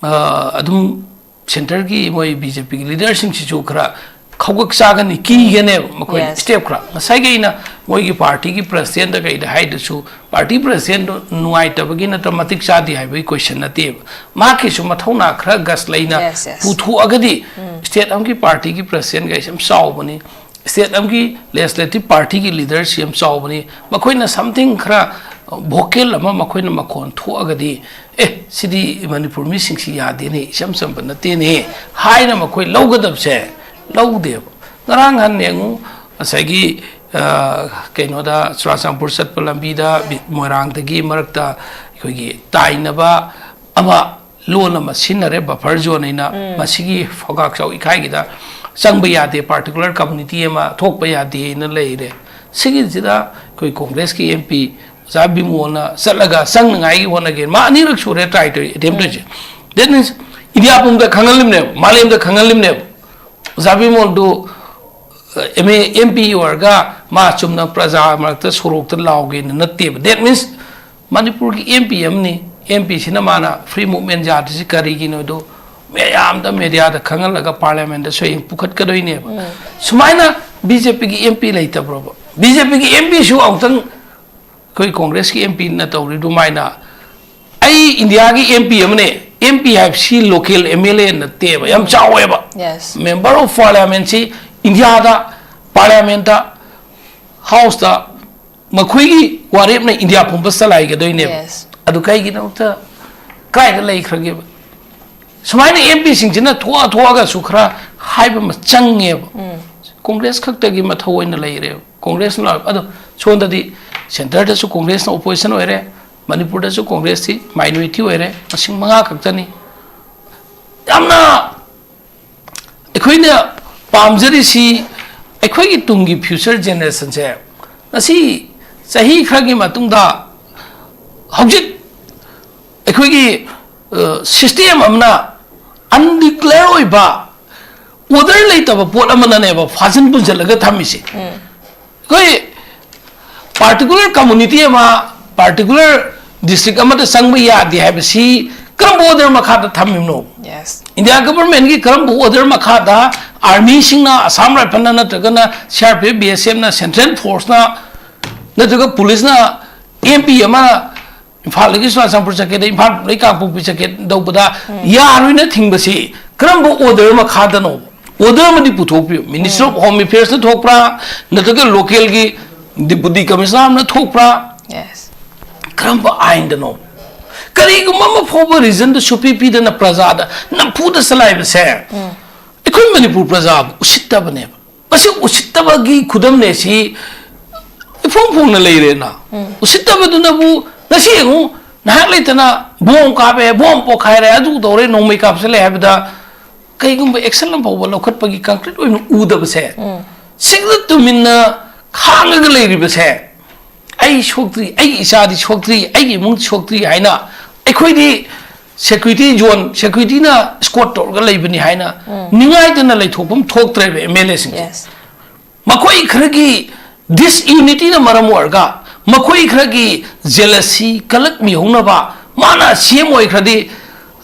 ꯑ, ꯑꯗꯨꯝ ꯁꯦꯟꯇꯔꯒꯤ ꯃꯣꯏ ꯕꯤ ꯖꯦ ꯄꯤꯒꯤ ꯂꯤꯗꯔꯁꯤꯡꯁꯤꯁꯨ ꯈꯔ ꯈꯧꯒꯛ ꯆꯥꯒꯅꯤ, ꯀꯤꯒꯅꯦꯕ ꯃꯈꯣꯏꯅ꯫ Yes. ꯁ꯭ꯇꯦꯞ ꯈꯔ, ꯉꯁꯥꯏꯒꯤ ꯑꯩꯅ ꯃꯣꯏꯒꯤ ꯄꯥꯔꯇꯤꯒꯤ ꯄ꯭ꯔꯁꯤꯗꯦꯟꯗ ꯀꯩꯗ ꯍꯥꯏꯗꯨꯁꯨ, ꯄꯥꯔꯇꯤ ꯄ꯭ꯔꯁꯤꯗꯦꯟꯗꯣ ꯅꯨꯡꯉꯥꯏꯇꯕꯒꯤ ꯅꯠꯇ꯭ꯔ ꯃꯇꯤꯛ ꯆꯥꯗꯦ ꯍꯥꯏꯕꯒꯤ ꯀꯣꯏꯁꯟ ꯅꯠꯇꯦꯕ꯫ ꯃꯍꯥꯛꯀꯤꯁꯨ ꯃꯊꯧꯅꯥ ꯈꯔ ꯒꯁ ꯂꯩꯅ Yes, yes. ꯄꯨꯊꯣꯛꯑꯒꯗꯤ, ꯁ꯭ꯇꯦꯠ ꯑꯃꯒꯤ ꯄꯥꯔꯇꯤꯒꯤ ꯄ꯭ꯔꯁꯤꯗꯦꯟꯒ ꯌꯥꯝ ꯆꯥꯎꯕꯅꯤ, ꯁ꯭ꯇꯦꯠ ꯑꯃꯒꯤ ꯂꯦꯖꯤꯁꯂꯦꯇꯤꯚ ꯄꯥꯔꯇꯤꯒꯤ ꯂꯤꯗꯔꯁꯤ ꯌꯥꯝ ꯆꯥꯎꯕꯅꯤ, ꯃꯈꯣꯏꯅ ꯁꯝꯊꯤꯡ ꯈꯔ ꯚꯣꯀꯦꯜ ꯑꯃ ꯃꯈꯣꯏꯅ ꯃꯈꯣꯟ ꯊꯣꯛꯑꯒꯗꯤ, "ꯑꯦ, ꯁꯤꯗꯤ ꯃꯅꯤꯄꯨꯔ ꯃꯤꯁꯤꯡꯁꯤ ꯌꯥꯗꯦꯅꯦ, ꯏꯆꯝ ꯆꯝꯕ ꯅꯠꯇꯦꯅꯦ" ꯍꯥꯏꯅ ꯃꯈꯣꯏ ꯂꯧꯒꯗꯕꯁꯦ ꯂꯧꯗꯦꯕ꯫ ꯉꯔꯥꯡ ꯍꯟ ꯌꯦꯡꯉꯨ, ꯉꯁꯥꯏꯒꯤ, ꯑ, ꯀꯩꯅꯣꯗ, ꯆꯨꯔꯥꯆꯥꯟꯄꯨꯔ ꯆꯠꯄ ꯂꯝꯕꯤꯗ ꯕꯤ-, ꯃꯣꯏꯔꯥꯡꯗꯒꯤ ꯃꯔꯛꯇ ꯑꯩꯈꯣꯏꯒꯤ ꯇꯥꯏꯅꯕ ꯑꯃ ꯂꯣꯟ ꯑꯃ ꯁꯤꯖꯤꯟꯅꯔꯦ, ꯕꯐꯔ ꯖꯣꯟ ꯍꯥꯏꯅ꯫ ꯃꯁꯤꯒꯤ ꯐꯧꯒꯥꯛ ꯆꯥꯎ ꯏꯀꯥꯏꯒꯤꯗ ꯆꯪꯕ ꯌꯥꯗꯦ, ꯄꯥꯔꯇꯤꯀꯨꯂꯔ ꯀꯝꯃꯨꯅꯤꯇꯤ ꯑꯃ ꯊꯣꯛꯄ ꯌꯥꯗꯦꯅ ꯂꯩꯔꯦ꯫ ꯁꯤꯒꯤꯁꯤꯗ ꯑꯩꯈꯣꯏ ꯀꯣꯡꯒ꯭ꯔꯦꯁꯀꯤ ꯑꯦꯝ ꯄꯤ ꯑꯣꯖꯥ ꯕꯤꯃꯣꯜꯅ ꯆꯠꯂꯒ ꯆꯪꯅꯉꯥꯏꯒꯤ ꯍꯣꯠꯅꯒꯦ꯫ ꯃꯥ ꯑꯅꯤꯔꯛ ꯁꯨꯔꯦ ꯇ꯭ꯔꯥꯏ ꯇꯧꯔꯤ, ꯑꯦꯇꯦꯝ ꯇꯧꯔꯤꯁꯦ꯫ That means ꯏꯟꯗꯤꯌꯥ ꯄꯨꯝꯕꯗ ꯈꯪꯍꯜꯂꯤꯕꯅꯦꯕ, ꯃꯥꯂꯦꯝꯗ ꯈꯪꯍꯜꯂꯤꯕꯅꯦꯕ꯫ ꯑꯣꯖꯥ ꯕꯤꯃꯣꯜꯗꯨ, ꯑ, ꯑꯦꯝ ꯑꯦ, ꯑꯦꯝ ꯄꯤ ꯑꯣꯏꯔꯒ ꯃꯥ ꯆꯨꯝꯅ ꯄ꯭ꯔꯖꯥ ꯃꯔꯛꯇ ꯁꯣꯔꯣꯛꯇ ꯂꯥꯎꯒꯦꯅ ꯅꯠꯇꯦꯕ꯫ That means ꯃꯅꯤꯄꯨꯔꯒꯤ ꯑꯦꯝ ꯄꯤ ꯑꯃꯅꯤ, ꯑꯦꯝ ꯄꯤꯁꯤꯅ ꯃꯥꯅ ꯐ꯭ꯔꯤ ꯃꯨꯚꯃꯦꯟ ꯌꯥꯗ꯭ꯔꯤꯁꯤ ꯀꯔꯤꯒꯤꯅꯣꯗꯣ ꯃꯌꯥꯝꯗ ꯃꯦꯗꯤꯌꯥꯗ ꯈꯪꯍꯜꯂꯒ ꯄꯥꯔꯂꯤꯌꯥꯃꯦꯟꯗ ꯁꯣꯏ ꯄꯨꯈꯠꯀꯗꯣꯏꯅꯦꯕ꯫ ꯁꯨꯃꯥꯏꯅ ꯕꯤ ꯖꯦ ꯄꯤꯒꯤ ꯑꯦꯝ ꯄꯤ ꯂꯩꯇꯕ꯭ꯔꯣꯕ? ꯕꯤ ꯖꯦ ꯄꯤꯒꯤ ꯑꯦꯝ ꯄꯤꯁꯨ ꯑꯃꯨꯛꯇꯪ ꯑꯩꯈꯣꯏ ꯀꯣꯡꯒ꯭ꯔꯦꯁꯀꯤ ꯑꯦꯝ ꯄꯤꯅ ꯇꯧꯔꯤ ꯑꯗꯨꯃꯥꯏꯅ꯫ ꯑꯩ ꯏꯟꯗꯤꯌꯥꯒꯤ ꯑꯦꯝ ꯄꯤ ꯑꯃꯅꯦ꯫ ꯑꯦꯝ ꯄꯤ ꯍꯥꯏꯕꯁꯤ ꯂꯣꯀꯦꯜ ꯑꯦꯝ ꯑꯦꯜ ꯑꯦ ꯅꯠꯇꯦꯕ, ꯌꯥꯝ ꯆꯥꯎꯋꯦꯕ꯫ Yes. ꯃꯦꯝꯕꯔ ꯑꯣꯐ ꯄꯥꯔꯂꯤꯌꯥꯃꯦꯟꯁꯤ ꯏꯟꯗꯤꯌꯥꯗ ꯄꯥꯔꯂꯤꯌꯥꯃꯦꯟꯗ ꯍꯥꯎꯁꯇ ꯃꯈꯣꯏꯒꯤ ꯋꯥꯔꯦꯞꯅ ꯏꯟꯗꯤꯌꯥ ꯄꯨꯝꯕ ꯆꯂꯥꯏꯒꯗꯣꯏꯅꯦꯕ꯫ Yes. ꯑꯗꯨ ꯀꯩꯒꯤꯅꯣꯗ ꯀꯥꯏꯗ ꯂꯩꯈ꯭ꯔꯒꯦꯕ? ꯁꯨꯃꯥꯏꯅ ꯑꯦꯝ ꯄꯤꯁꯤꯡꯁꯤꯅ ꯊꯣꯛꯑ ꯊꯣꯛꯑꯒꯁꯨ ꯈꯔ ꯍꯥꯏꯕ ꯑꯃ ꯆꯪꯉꯦꯕ꯫ ꯀꯣꯡꯒ꯭ꯔꯦꯁ ꯈꯛꯇꯒꯤ ꯃꯊꯧ ꯑꯣꯏꯅ ꯂꯩꯔꯦꯕ꯫ ꯀꯣꯡꯒ꯭ꯔꯦꯁꯅ ꯂꯥꯛ-, ꯑꯗꯣ ꯁꯣꯝꯗꯗꯤ ꯁꯦꯟꯇꯔꯗꯁꯨ ꯀꯣꯡꯒ꯭ꯔꯦꯁꯅ ꯑꯣꯄꯣꯖꯤꯁꯟ ꯑꯣꯏꯔꯦ, ꯃꯅꯤꯄꯨꯔꯗꯁꯨ ꯀꯣꯡꯒ꯭ꯔꯦꯁꯁꯤ ꯃꯥꯏꯅꯣꯔꯤꯇꯤ ꯑꯣꯏꯔꯦ, ꯃꯁꯤꯡ ꯃꯉꯥ ꯈꯛꯇꯅꯤ꯫ ꯌꯥꯝꯅ ꯑꯩꯈꯣꯏꯅ ꯄꯥꯝꯖꯔꯤꯁꯤ ꯑꯩꯈꯣꯏꯒꯤ ꯇꯨꯡꯒꯤ ꯐ꯭ꯌꯨꯆꯔ ꯖꯦꯅꯦꯔꯦꯁꯟꯁꯦ ꯉꯁꯤ ꯆꯍꯤ ꯈꯔꯒꯤ ꯃꯇꯨꯡꯗ ꯍꯧꯖꯤꯛ ꯑꯩꯈꯣꯏꯒꯤ ꯁꯤꯁꯇꯦꯝ ꯑꯃꯅ ꯑꯟꯗꯤꯀ꯭ꯂꯦꯌꯔ ꯑꯣꯏꯕ ꯑꯣꯔꯗꯔ ꯂꯩꯇꯕ ꯄꯣꯠ ꯑꯃꯅꯅꯦꯕ ꯐꯥꯖꯤꯟ ꯄꯨꯟꯁꯤꯜꯂꯒ ꯊꯝꯃꯤꯁꯦ꯫ ꯑꯩꯈꯣꯏ ꯄꯥꯔꯇꯤꯀꯨꯂꯔ ꯀꯝꯃꯨꯅꯤꯇꯤ ꯑꯃ ꯄꯥꯔꯇꯤꯀꯨꯂꯔ ꯗꯤꯁꯇ꯭ꯔꯤꯛ ꯑꯃꯗ ꯆꯪꯕ ꯌꯥꯗꯦ ꯍꯥꯏꯕꯁꯤ ꯀꯔꯝꯕ ꯑꯣꯔꯗꯔ ꯃꯈꯥꯗ ꯊꯝꯃꯤꯕꯅꯣ? Yes. ꯏꯟꯗꯤꯌꯥ ꯒꯕꯔꯃꯦꯟꯒꯤ ꯀꯔꯝꯕ ꯑꯣꯔꯗꯔ ꯃꯈꯥꯗ ꯑꯥꯔꯃꯤꯁꯤꯡꯅ, ꯑꯁꯥꯝ ꯔꯥꯏꯐꯜꯅ ꯅꯠꯇ꯭ꯔꯒꯅ C R P F, B S ꯑꯦꯐꯅ, ꯁꯦꯟꯇ꯭ꯔꯦꯜ ꯐꯣꯔꯁꯅ ꯅꯠꯇ꯭ꯔꯒ ꯄꯨꯂꯤꯁꯅ ꯑꯦꯝ ꯄꯤ ꯑꯃ ꯏꯝꯐꯥꯜꯗꯒꯤ ꯆꯨꯔꯥꯆꯥꯟꯄꯨꯔ ꯆꯠꯀꯦꯗ, ꯏꯝꯐꯥꯜꯗꯒꯤ ꯀꯥꯡꯄꯣꯛꯄꯤ ꯆꯠꯀꯦ ꯇꯧꯕꯗ ꯌꯥꯔꯣꯏꯅ ꯊꯤꯡꯕꯁꯤ ꯀꯔꯝꯕ ꯑꯣꯔꯗꯔ ꯃꯈꯥꯗꯅꯣ? ꯑꯣꯔꯗꯔ ꯑꯃꯗꯤ ꯄꯨꯊꯣꯛꯄꯤꯌꯨ꯫ ꯃꯤꯅꯤꯁꯇꯔ ꯑꯣꯐ ꯍꯣꯝ ꯑꯦꯐꯤꯌꯔꯁꯅ ꯊꯣꯛꯄ꯭ꯔꯥ, ꯅꯠꯇ꯭ꯔꯒ ꯂꯣꯀꯦꯜꯒꯤ ꯗꯤꯄꯨꯇꯤ ꯀꯃꯤꯁꯅꯔ ꯑꯃꯅ ꯊꯣꯛꯄ꯭ꯔꯥ? Yes. ꯀꯔꯝꯕ ꯑꯥꯏꯟꯗꯅꯣ? ꯀꯔꯤꯒꯨꯝꯕ ꯑꯃ ꯐꯥꯎꯕ ꯔꯤꯖꯟꯗ ꯁꯨꯄꯤ ꯄꯤꯗꯅ ꯄ꯭ꯔꯖꯥꯗ ꯅꯝꯐꯨꯗ ꯆꯂꯥꯏꯕꯁꯦ ꯑꯩꯈꯣꯏ ꯃꯅꯤꯄꯨꯔ ꯄ꯭ꯔꯖꯥꯕꯨ ꯎꯁꯤꯠꯇꯕꯅꯦꯕ꯫ ꯃꯁꯤ ꯎꯁꯤꯠꯇꯕꯒꯤ ꯈꯨꯗꯝꯅꯦ ꯁꯤ ꯏꯐꯣꯡ ꯐꯣꯡꯅ ꯂꯩꯔꯦꯅ꯫ ꯎꯁꯤꯠꯇꯕꯗꯨꯅꯕꯨ ꯉꯁꯤ ꯌꯦꯡꯉꯨ, ꯉꯥꯏꯍꯥꯛ ꯂꯩꯇꯅ ꯕꯣꯝ ꯀꯥꯞꯄꯦ, ꯕꯣꯝ ꯄꯣꯈꯥꯏꯔꯦ, ꯑꯗꯨ ꯇꯧꯔꯦ, ꯅꯣꯡꯃꯩ ꯀꯥꯞꯁꯤꯜꯂꯦ ꯍꯥꯏꯕꯗ ꯀꯩꯒꯨꯝꯕ ꯑꯦꯛꯁꯟ ꯑꯃ ꯐꯥꯎꯕ ꯂꯧꯈꯠꯄꯒꯤ ꯀꯪꯀ꯭ꯔꯤꯠ ꯑꯣꯏꯅ ꯎꯗꯕꯁꯦ, ꯁꯤꯒ ꯇꯨꯃꯤꯟꯅ ꯈꯥꯡꯉꯒ ꯂꯩꯔꯤꯕꯁꯦ, "ꯑꯩ ꯁꯣꯛꯇ꯭ꯔꯤ, ꯑꯩꯒꯤ ꯏꯆꯥꯗꯤ ꯁꯣꯛꯇ꯭ꯔꯤ, ꯑꯩꯒꯤ ꯏꯃꯨꯡ ꯁꯣꯛꯇ꯭ꯔꯤ" ꯍꯥꯏꯅ ꯑꯩꯈꯣꯏꯗꯤ ꯁꯦꯀ꯭ꯌꯨꯔꯤꯇꯤ ꯖꯣꯟ, ꯁꯦꯀ꯭ꯌꯨꯔꯤꯇꯤꯅ ꯏꯁꯀꯣꯔꯠ ꯇꯧꯔꯒ ꯂꯩꯕꯅꯤ ꯍꯥꯏꯅ ꯅꯤꯡꯉꯥꯏꯗꯅ ꯂꯩꯊꯣꯛꯐꯝ ꯊꯣꯛꯇ꯭ꯔꯦꯕ ꯑꯦꯝ ꯑꯦꯜ ꯑꯦꯁꯤꯡꯁꯦ꯫ Yes. ꯃꯈꯣꯏ ꯈꯔꯒꯤ ꯗꯤꯁꯌꯨꯅꯤꯇꯤꯅ ꯃꯔꯝ ꯑꯣꯏꯔꯒ ꯃꯈꯣꯏ ꯈꯔꯒꯤ ꯖꯦꯂꯁꯤ ꯀꯜꯂꯛꯃꯤꯍꯧꯅꯕ ꯃꯥꯅ ꯁꯤ ꯑꯦꯝ ꯑꯣꯏꯈ꯭ꯔꯗꯤ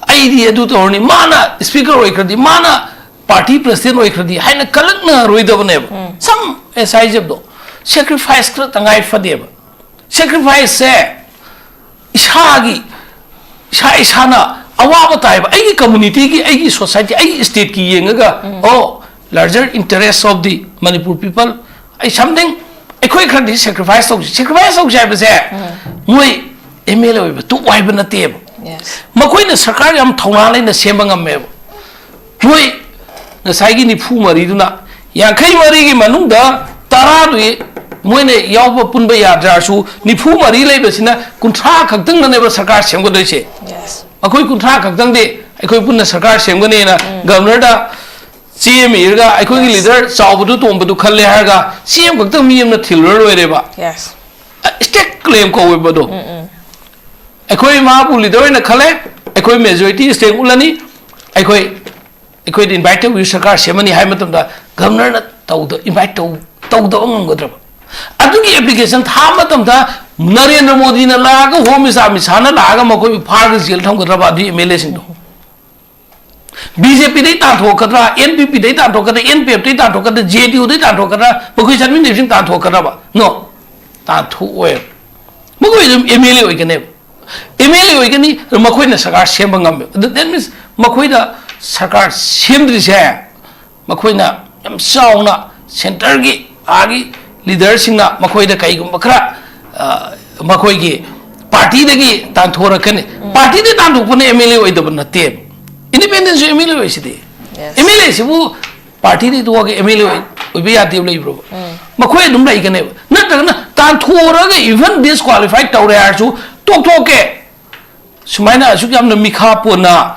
ꯑꯩꯗꯤ ꯑꯗꯨ ꯇꯧꯔꯅꯤ, ꯃꯥꯅ ꯁ꯭ꯄꯤꯀꯔ ꯑꯣꯏꯈ꯭ꯔꯗꯤ, ꯃꯥꯅ ꯄꯥꯔꯇꯤ ꯄ꯭ꯔꯁꯤꯗꯦꯟ ꯑꯣꯏꯈ꯭ꯔꯗꯤ ꯍꯥꯏꯅ ꯀꯜꯂꯛꯅꯔꯣꯏꯗꯕꯅꯦꯕ꯫ ꯁꯝ ꯑꯦꯁ ꯑꯥꯏ ꯖꯦꯞꯗꯣ ꯁꯦꯀ꯭ꯔꯤꯐꯥꯏꯁ ꯈꯔ ꯇꯉꯥꯏ ꯐꯗꯦꯕ꯫ ꯁꯦꯀ꯭ꯔꯤꯐꯥꯏꯁꯁꯦ ꯏꯁꯥꯒꯤ, ꯏꯁꯥ ꯏꯁꯥꯅ ꯑꯋꯥꯕ ꯇꯥꯏꯕ꯫ ꯑꯩꯒꯤ ꯀꯝꯃꯨꯅꯤꯇꯤꯒꯤ, ꯑꯩꯒꯤ ꯁꯣꯁꯥꯏꯇꯤ, ꯑꯩꯒꯤ ꯁ꯭ꯇꯦꯠꯀꯤ ꯌꯦꯡꯉꯒ, ꯑꯣ, larger interest of the Manipur people, ꯑꯩ something, ꯑꯩꯈꯣꯏ ꯈꯔꯗꯤ ꯁꯦꯀ꯭ꯔꯤꯐꯥꯏꯁ ꯇꯧꯁꯤ꯫ ꯁꯦꯀ꯭ꯔꯤꯐꯥꯏꯁ ꯇꯧꯁꯤ ꯍꯥꯏꯕꯁꯦ ꯃꯣꯏ ꯑꯦꯝ ꯑꯦꯜ ꯑꯦ ꯑꯣꯏꯕ ꯇꯣꯛꯎ ꯍꯥꯏꯕ ꯅꯠꯇꯦꯕ꯫ Yes. ꯃꯈꯣꯏꯅ ꯁꯔꯀꯥꯔ ꯌꯥꯝ ꯊꯧꯅꯥ ꯂꯩꯅ ꯁꯦꯝꯕ ꯉꯝꯃꯦꯕ꯫ ꯃꯣꯏ ꯉꯁꯥꯏꯒꯤ ꯅꯤꯐꯨ ꯃꯔꯤꯗꯨꯅ, ꯌꯥꯡꯈꯩ ꯃꯔꯤꯒꯤ ꯃꯅꯨꯡꯗ ꯇꯔꯥꯗꯨ ꯃꯣꯏꯅ ꯌꯥꯎꯕ ꯄꯨꯟꯕ ꯌꯥꯗ꯭ꯔꯁꯨ, ꯅꯤꯐꯨ ꯃꯔꯤ ꯂꯩꯕꯁꯤꯅ ꯀꯨꯟꯊ꯭ꯔꯥ ꯈꯛꯇꯪꯗꯅꯦꯕ ꯁꯔꯀꯥꯔ ꯁꯦꯝꯒꯗꯣꯏꯁꯦ꯫ Yes. ꯑꯩꯈꯣꯏ ꯀꯨꯟꯊ꯭ꯔꯥ ꯈꯛꯇꯪꯗꯤ ꯑꯩꯈꯣꯏ ꯄꯨꯟꯅ ꯁꯔꯀꯥꯔ ꯁꯦꯝꯒꯅꯤꯅ ꯒꯕꯔꯅꯔꯗ ꯆꯦ ꯑꯃ ꯏꯔꯒ, ꯑꯩꯈꯣꯏꯒꯤ ꯂꯤꯗꯔ ꯆꯥꯎꯕꯗꯨ ꯇꯣꯝꯕꯗꯨ ꯈꯜꯂꯦ ꯍꯥꯏꯔꯒ ꯆꯦ ꯑꯃꯈꯛꯇꯪ ꯃꯤ ꯑꯃꯅ ꯊꯤꯜꯂꯨꯔ ꯂꯣꯏꯔꯦꯕ꯫ Yes. ꯁ꯭ꯇꯦꯛ ꯀ꯭ꯂꯦꯝ ꯀꯧꯋꯦꯕ ꯑꯗꯣ꯫ ꯑꯩꯈꯣꯏ ꯃꯥꯕꯨ ꯂꯤꯗꯔ ꯑꯣꯏꯅ ꯈꯜꯂꯦ, ꯑꯩꯈꯣꯏ ꯃꯦꯖꯣꯔꯤꯇꯤ ꯁ꯭ꯇ꯭ꯔꯦꯡ ꯎꯠꯂꯅꯤ, ꯑꯩꯈꯣꯏ, ꯑꯩꯈꯣꯏꯗ ꯏꯟꯚꯥꯏꯠ ꯇꯧꯕꯤꯌꯨ, ꯁꯔꯀꯥꯔ ꯁꯦꯝꯃꯅꯤ ꯍꯥꯏꯕ ꯃꯇꯝꯗ ꯒꯕꯔꯅꯔꯅ ꯇꯧꯗ, ꯏꯟꯚꯥꯏꯠ ꯇꯧ, ꯇꯧꯗꯕ ꯉꯝꯒꯗ꯭ꯔꯕ? ꯑꯗꯨꯒꯤ ꯑꯦꯄ꯭ꯂꯤꯀꯦꯁꯟ ꯊꯥꯕ ꯃꯇꯝꯗ ꯅꯔꯦꯟꯗ꯭ꯔ ꯃꯣꯗꯤꯅ ꯂꯥꯛꯑꯒ, ꯍꯣꯝ ꯃꯤꯅꯤꯁꯇꯔ ꯑꯃꯤꯠ ꯁꯥꯍꯅ ꯂꯥꯛꯑꯒ ꯃꯈꯣꯏꯕꯨ ꯐꯥꯔꯒ ꯖꯦꯜ ꯊꯝꯒꯗ꯭ꯔꯕ ꯑꯗꯨꯒꯤ ꯑꯦꯝ ꯑꯦꯜ ꯑꯦꯁꯤꯡꯗꯣ? ꯕꯤ ꯖꯦ ꯄꯤꯗꯩ ꯇꯥꯟꯊꯣꯛꯀꯗ꯭ꯔꯥ, ꯑꯦꯟ ꯄꯤ ꯄꯤꯗꯩ ꯇꯥꯟꯊꯣꯛꯀꯗ꯭ꯔꯥ, ꯑꯦꯟ ꯄꯤ ꯑꯦꯐꯇꯩ ꯇꯥꯟꯊꯣꯛꯀꯗ꯭ꯔꯥ, ꯖꯦ ꯗꯤ ꯌꯨꯗꯩ ꯇꯥꯟꯊꯣꯛꯀꯗ꯭ꯔꯥ, ꯃꯈꯣꯏ ꯆꯠꯃꯤꯟꯅꯔꯤꯕꯁꯤꯡ ꯇꯥꯟꯊꯣꯛꯀꯗ꯭ꯔꯕ? ꯅꯣ, ꯇꯥꯟꯊꯣꯛꯑꯣꯏꯕ꯫ ꯃꯈꯣꯏ ꯑꯗꯨꯝ ꯑꯦꯝ ꯑꯦꯜ ꯑꯦ ꯑꯣꯏꯒꯅꯦꯕ꯫ ꯑꯦꯝ ꯑꯦꯜ ꯑꯦ ꯑꯣꯏꯒꯅꯤ, ꯑꯗꯨ ꯃꯈꯣꯏꯅ ꯁꯔꯀꯥꯔ ꯁꯦꯝꯕ ꯉꯝꯃꯦꯕ꯫ ꯑꯗꯨ, that means ꯃꯈꯣꯏꯗ ꯁꯔꯀꯥꯔ ꯁꯦꯝꯗ꯭ꯔꯤꯁꯦ, ꯃꯈꯣꯏꯅ ꯌꯥꯝ ꯆꯥꯎꯅ ꯁꯦꯟꯇꯔꯒꯤ ꯑꯥꯒꯤ ꯂꯤꯗꯔꯁꯤꯡꯅ ꯃꯈꯣꯏꯗ ꯀꯩꯒꯨꯝꯕ ꯈꯔ, ꯑ, ꯃꯈꯣꯏꯒꯤ ꯄꯥꯔꯇꯤꯗꯒꯤ ꯇꯥꯟꯊꯣꯔꯛꯀꯅꯤ꯫ ꯄꯥꯔꯇꯤꯗꯒꯤ ꯇꯥꯟꯊꯣꯛꯄꯅ ꯑꯦꯝ ꯑꯦꯜ ꯑꯦ ꯑꯣꯏꯗꯕ ꯅꯠꯇꯦꯕ꯫ ꯏꯟꯗꯤꯄꯦꯟꯗꯦꯟꯁꯨ ꯑꯦꯝ ꯑꯦꯜ ꯑꯦ ꯑꯣꯏꯁꯤꯗꯤ꯫ Yes. ꯑꯦꯝ ꯑꯦꯜ ꯑꯦꯁꯤꯕꯨ ꯄꯥꯔꯇꯤꯗꯒꯤ ꯇꯣꯛꯑꯒ ꯑꯦꯝ ꯑꯦꯜ ꯑꯦ ꯑꯣꯏꯕ ꯌꯥꯗꯦꯕ ꯂꯩꯕ꯭ꯔꯣ? ꯃꯈꯣꯏ ꯑꯗꯨꯝ ꯂꯩꯒꯅꯦꯕ꯫ ꯅꯠꯇ꯭ꯔꯒꯅ ꯇꯥꯟꯊꯣꯛꯑꯔꯒ even disqualify ꯇꯧꯔꯦ ꯍꯥꯏꯔꯁꯨ ꯇꯣꯛꯊꯣꯛꯀꯦ꯫ ꯁꯨꯃꯥꯏꯅ ꯑꯁꯨꯛ ꯌꯥꯝꯅ ꯃꯤꯈꯥ ꯄꯣꯟꯅ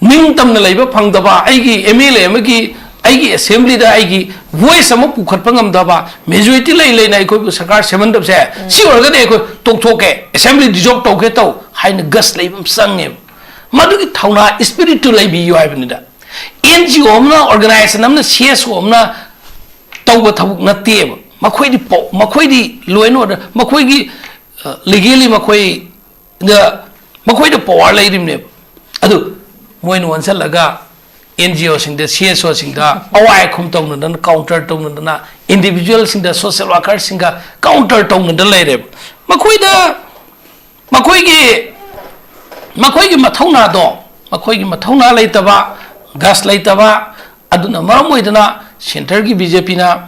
ꯅꯤꯡꯇꯝꯅ ꯂꯩꯕ ꯐꯪꯗꯕ ꯑꯩꯒꯤ ꯑꯦꯝ ꯑꯦꯜ ꯑꯦ ꯑꯃꯒꯤ, ꯑꯩꯒꯤ ꯑꯦꯁꯦꯝꯕ꯭ꯂꯤꯗ ꯑꯩꯒꯤ ꯚꯣꯏꯁ ꯑꯃ ꯄꯨꯈꯠꯄ ꯉꯝꯗꯕ, ꯃꯦꯖꯣꯔꯤꯇꯤ ꯂꯩ ꯂꯩꯅ ꯑꯩꯈꯣꯏꯕꯨ ꯁꯔꯀꯥꯔ ꯁꯦꯝꯍꯟꯗꯕꯁꯦ, ꯁꯤ ꯑꯣꯏꯔꯒꯗꯤ ꯑꯩꯈꯣꯏ ꯇꯣꯛꯊꯣꯛꯀꯦ, ꯑꯦꯁꯦꯝꯕ꯭ꯂꯤ ꯗꯤꯖꯣꯜꯕ ꯇꯧꯒꯦ ꯇꯧ ꯍꯥꯏꯅ ꯒꯠꯁ ꯂꯩꯕ ꯑꯃ ꯆꯪꯉꯦꯕ꯫ ꯃꯗꯨꯒꯤ ꯊꯧꯅꯥ, ꯏꯁꯄꯤꯔꯤꯠꯇꯨ ꯂꯩꯕꯤꯌꯨ ꯍꯥꯏꯕꯅꯤꯗ꯫ ꯑꯦꯟ ꯖꯤ ꯑꯣ ꯑꯃꯅ, ꯑꯣꯔꯒꯅꯥꯏꯖꯦꯁꯟ ꯑꯃꯅ, ꯁꯤ ꯑꯦꯁ ꯑꯣ ꯑꯃꯅ ꯇꯧꯕ ꯊꯕꯛ ꯅꯠꯇꯦꯕ꯫ ꯃꯈꯣꯏꯗꯤ ꯄꯣ-, ꯃꯈꯣꯏꯗꯤ ꯂꯣ ꯑꯦꯟ ꯑꯣꯔꯗꯔ, ꯃꯈꯣꯏꯒꯤ, ꯑ, ꯂꯤꯒꯦꯜꯂꯤ ꯃꯈꯣꯏ ꯗ ꯃꯈꯣꯏꯗ ꯄꯋꯥꯔ ꯂꯩꯔꯤꯕꯅꯦꯕ꯫ ꯑꯗꯨ ꯃꯣꯏꯅ ꯑꯣꯟꯁꯤꯜꯂꯒ ꯑꯦꯟ ꯖꯤ ꯑꯣꯁꯤꯡꯗ, ꯁꯤ ꯑꯦꯁ ꯑꯣꯁꯤꯡꯗ ꯑꯋꯥꯏ ꯑꯈꯨꯝ ꯇꯧꯅꯗꯅ, ꯀꯥꯎꯟꯇꯔ ꯇꯧꯅꯗꯅ, ꯏꯟꯗꯤꯕꯤꯖꯨꯋꯦꯜꯁꯤꯡꯗ, ꯁꯣꯁꯦꯜ ꯋꯥꯔꯀꯔꯁꯤꯡꯒ ꯀꯥꯎꯟꯇꯔ ꯇꯧꯅꯗꯅ ꯂꯩꯔꯦꯕ꯫ ꯃꯈꯣꯏꯗ ꯃꯈꯣꯏꯒꯤ ꯃꯈꯣꯏꯒꯤ ꯃꯊꯧꯅꯥꯗꯣ, ꯃꯈꯣꯏꯒꯤ ꯃꯊꯧꯅꯥ ꯂꯩꯇꯕ, ꯒꯁ ꯂꯩꯇꯕ, ꯑꯗꯨꯅ ꯃꯔꯝ ꯑꯣꯏꯗꯅ ꯁꯦꯟꯇꯔꯒꯤ ꯕꯤ ꯖꯦ ꯄꯤꯅ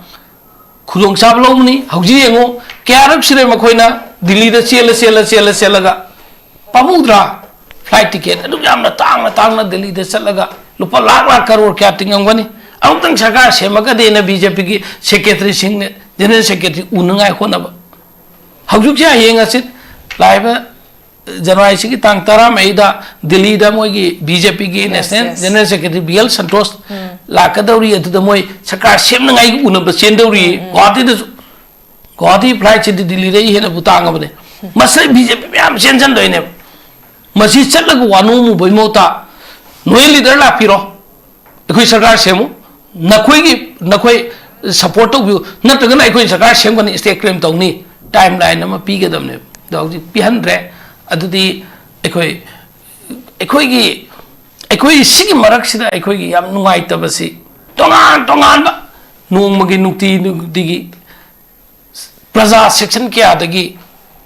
ꯈꯨꯗꯣꯡꯆꯥꯕ ꯂꯧꯕꯅꯤ꯫ ꯍꯧꯖꯤꯛ ꯌꯦꯡꯉꯨ, ꯀꯌꯥꯔꯛ ꯁꯨꯔꯦ ꯃꯈꯣꯏꯅ ꯗꯤꯜꯂꯤꯗ ꯆꯦꯜꯂ, ꯆꯦꯜꯂ, ꯆꯦꯜꯂ, ꯆꯦꯜꯂꯒ, ꯄꯥꯝꯃꯨꯗ꯭ꯔꯥ? ꯐ꯭ꯂꯥꯏꯠ ꯇꯤꯀꯦꯠ ꯑꯗꯨꯛ ꯌꯥꯝꯅ ꯇꯥꯡꯅ, ꯇꯥꯡꯅ ꯗꯤꯜꯂꯤꯗ ꯆꯠꯂꯒ ꯂꯨꯄꯥ ꯂꯥꯛ, ꯂꯥꯛ, ꯀꯔꯣꯔ ꯀꯌꯥ ꯇꯤꯡꯉꯝꯒꯅꯤ? ꯑꯃꯨꯛꯇꯪ ꯁꯔꯀꯥꯔ ꯁꯦꯝꯃꯒꯗꯤꯅ ꯕꯤ ꯖꯦ ꯄꯤꯒꯤ ꯁꯦꯀ꯭ꯔꯦꯇꯔꯤꯁꯤꯡꯅ, ꯖꯦꯅꯔꯦꯜ ꯁꯦꯀ꯭ꯔꯦꯇꯔꯤ ꯎꯅꯉꯥꯏ ꯍꯣꯠꯅꯕ꯫ ꯍꯧꯖꯤꯛꯁꯦ, ꯍꯌꯦꯡ ꯍꯪꯆꯤꯠ ꯂꯥꯛꯏꯕ ꯖꯅꯋꯥꯔꯤꯁꯤꯒꯤ ꯇꯥꯡ ꯇꯔꯥꯃꯔꯤꯗ ꯗꯤꯜꯂꯤꯗ ꯃꯣꯏꯒꯤ ꯕꯤ ꯖꯦ ꯄꯤꯒꯤ Yes, national yes. General secretary B L Santosh ꯂꯥꯛꯀꯗꯧꯔꯤ꯫ ꯑꯗꯨꯗ ꯃꯣꯏ ꯁꯔꯀꯥꯔ ꯁꯦꯝꯅꯉꯥꯏꯒꯤ ꯎꯅꯕ ꯆꯦꯟꯗꯧꯔꯤ ꯒꯨꯋꯥꯍꯥꯇꯤꯗꯁꯨ꯫ ꯒꯨꯋꯥꯍꯥꯇꯤ ꯐ꯭ꯂꯥꯏꯠꯁꯤꯗꯤ ꯗꯤꯜꯂꯤꯗꯒꯤ ꯍꯦꯟꯅꯕꯨ ꯇꯥꯡꯉꯕꯅꯦ꯫ ꯃꯁꯤꯗ ꯕꯤ ꯖꯦ ꯄꯤ ꯃꯌꯥꯝ ꯆꯦꯟꯁꯤꯟꯗꯣꯏꯅꯦꯕ꯫ ꯃꯁꯤ ꯆꯠꯂꯒ ꯋꯥ ꯅꯣꯝꯃꯨꯕꯩ ꯃꯍꯨꯠꯇ, ꯅꯣꯏ ꯂꯤꯗꯔ ꯂꯥꯛꯄꯤꯔꯣ, ꯑꯩꯈꯣꯏ ꯁꯔꯀꯥꯔ ꯁꯦꯝꯃꯨ, ꯅꯈꯣꯏꯒꯤ, ꯅꯈꯣꯏ ꯁꯄꯣꯔꯠ ꯇꯧꯕꯤꯌꯨ, ꯅꯠꯇ꯭ꯔꯒꯅ ꯑꯩꯈꯣꯏ ꯁꯔꯀꯥꯔ ꯁꯦꯝꯒꯅꯤ, ꯁ꯭ꯇꯦꯠ ꯀ꯭ꯂꯦꯝ ꯇꯧꯅꯤ, ꯇꯥꯏꯝ ꯂꯥꯏꯟ ꯑꯃ ꯄꯤꯒꯗꯕꯅꯦꯕ꯫ ꯑꯗꯣ ꯍꯧꯖꯤꯛ ꯄꯤꯍꯟꯗ꯭ꯔꯦ꯫ ꯑꯗꯨꯗꯤ ꯑꯩꯈꯣꯏ, ꯑꯩꯈꯣꯏꯒꯤ, ꯑꯩꯈꯣꯏ ꯁꯤꯒꯤ ꯃꯔꯛꯁꯤꯗ ꯑꯩꯈꯣꯏꯒꯤ ꯌꯥꯝ ꯅꯨꯡꯉꯥꯏꯇꯕꯁꯤ, ꯇꯣꯉꯥꯟ ꯇꯣꯉꯥꯟꯕ ꯅꯣꯡꯃꯒꯤ, ꯅꯨꯡꯇꯤ ꯅꯨꯡꯇꯤꯒꯤ ꯄ꯭ꯔꯖꯥ ꯁꯦꯛꯁꯟ ꯀꯌꯥꯗꯒꯤ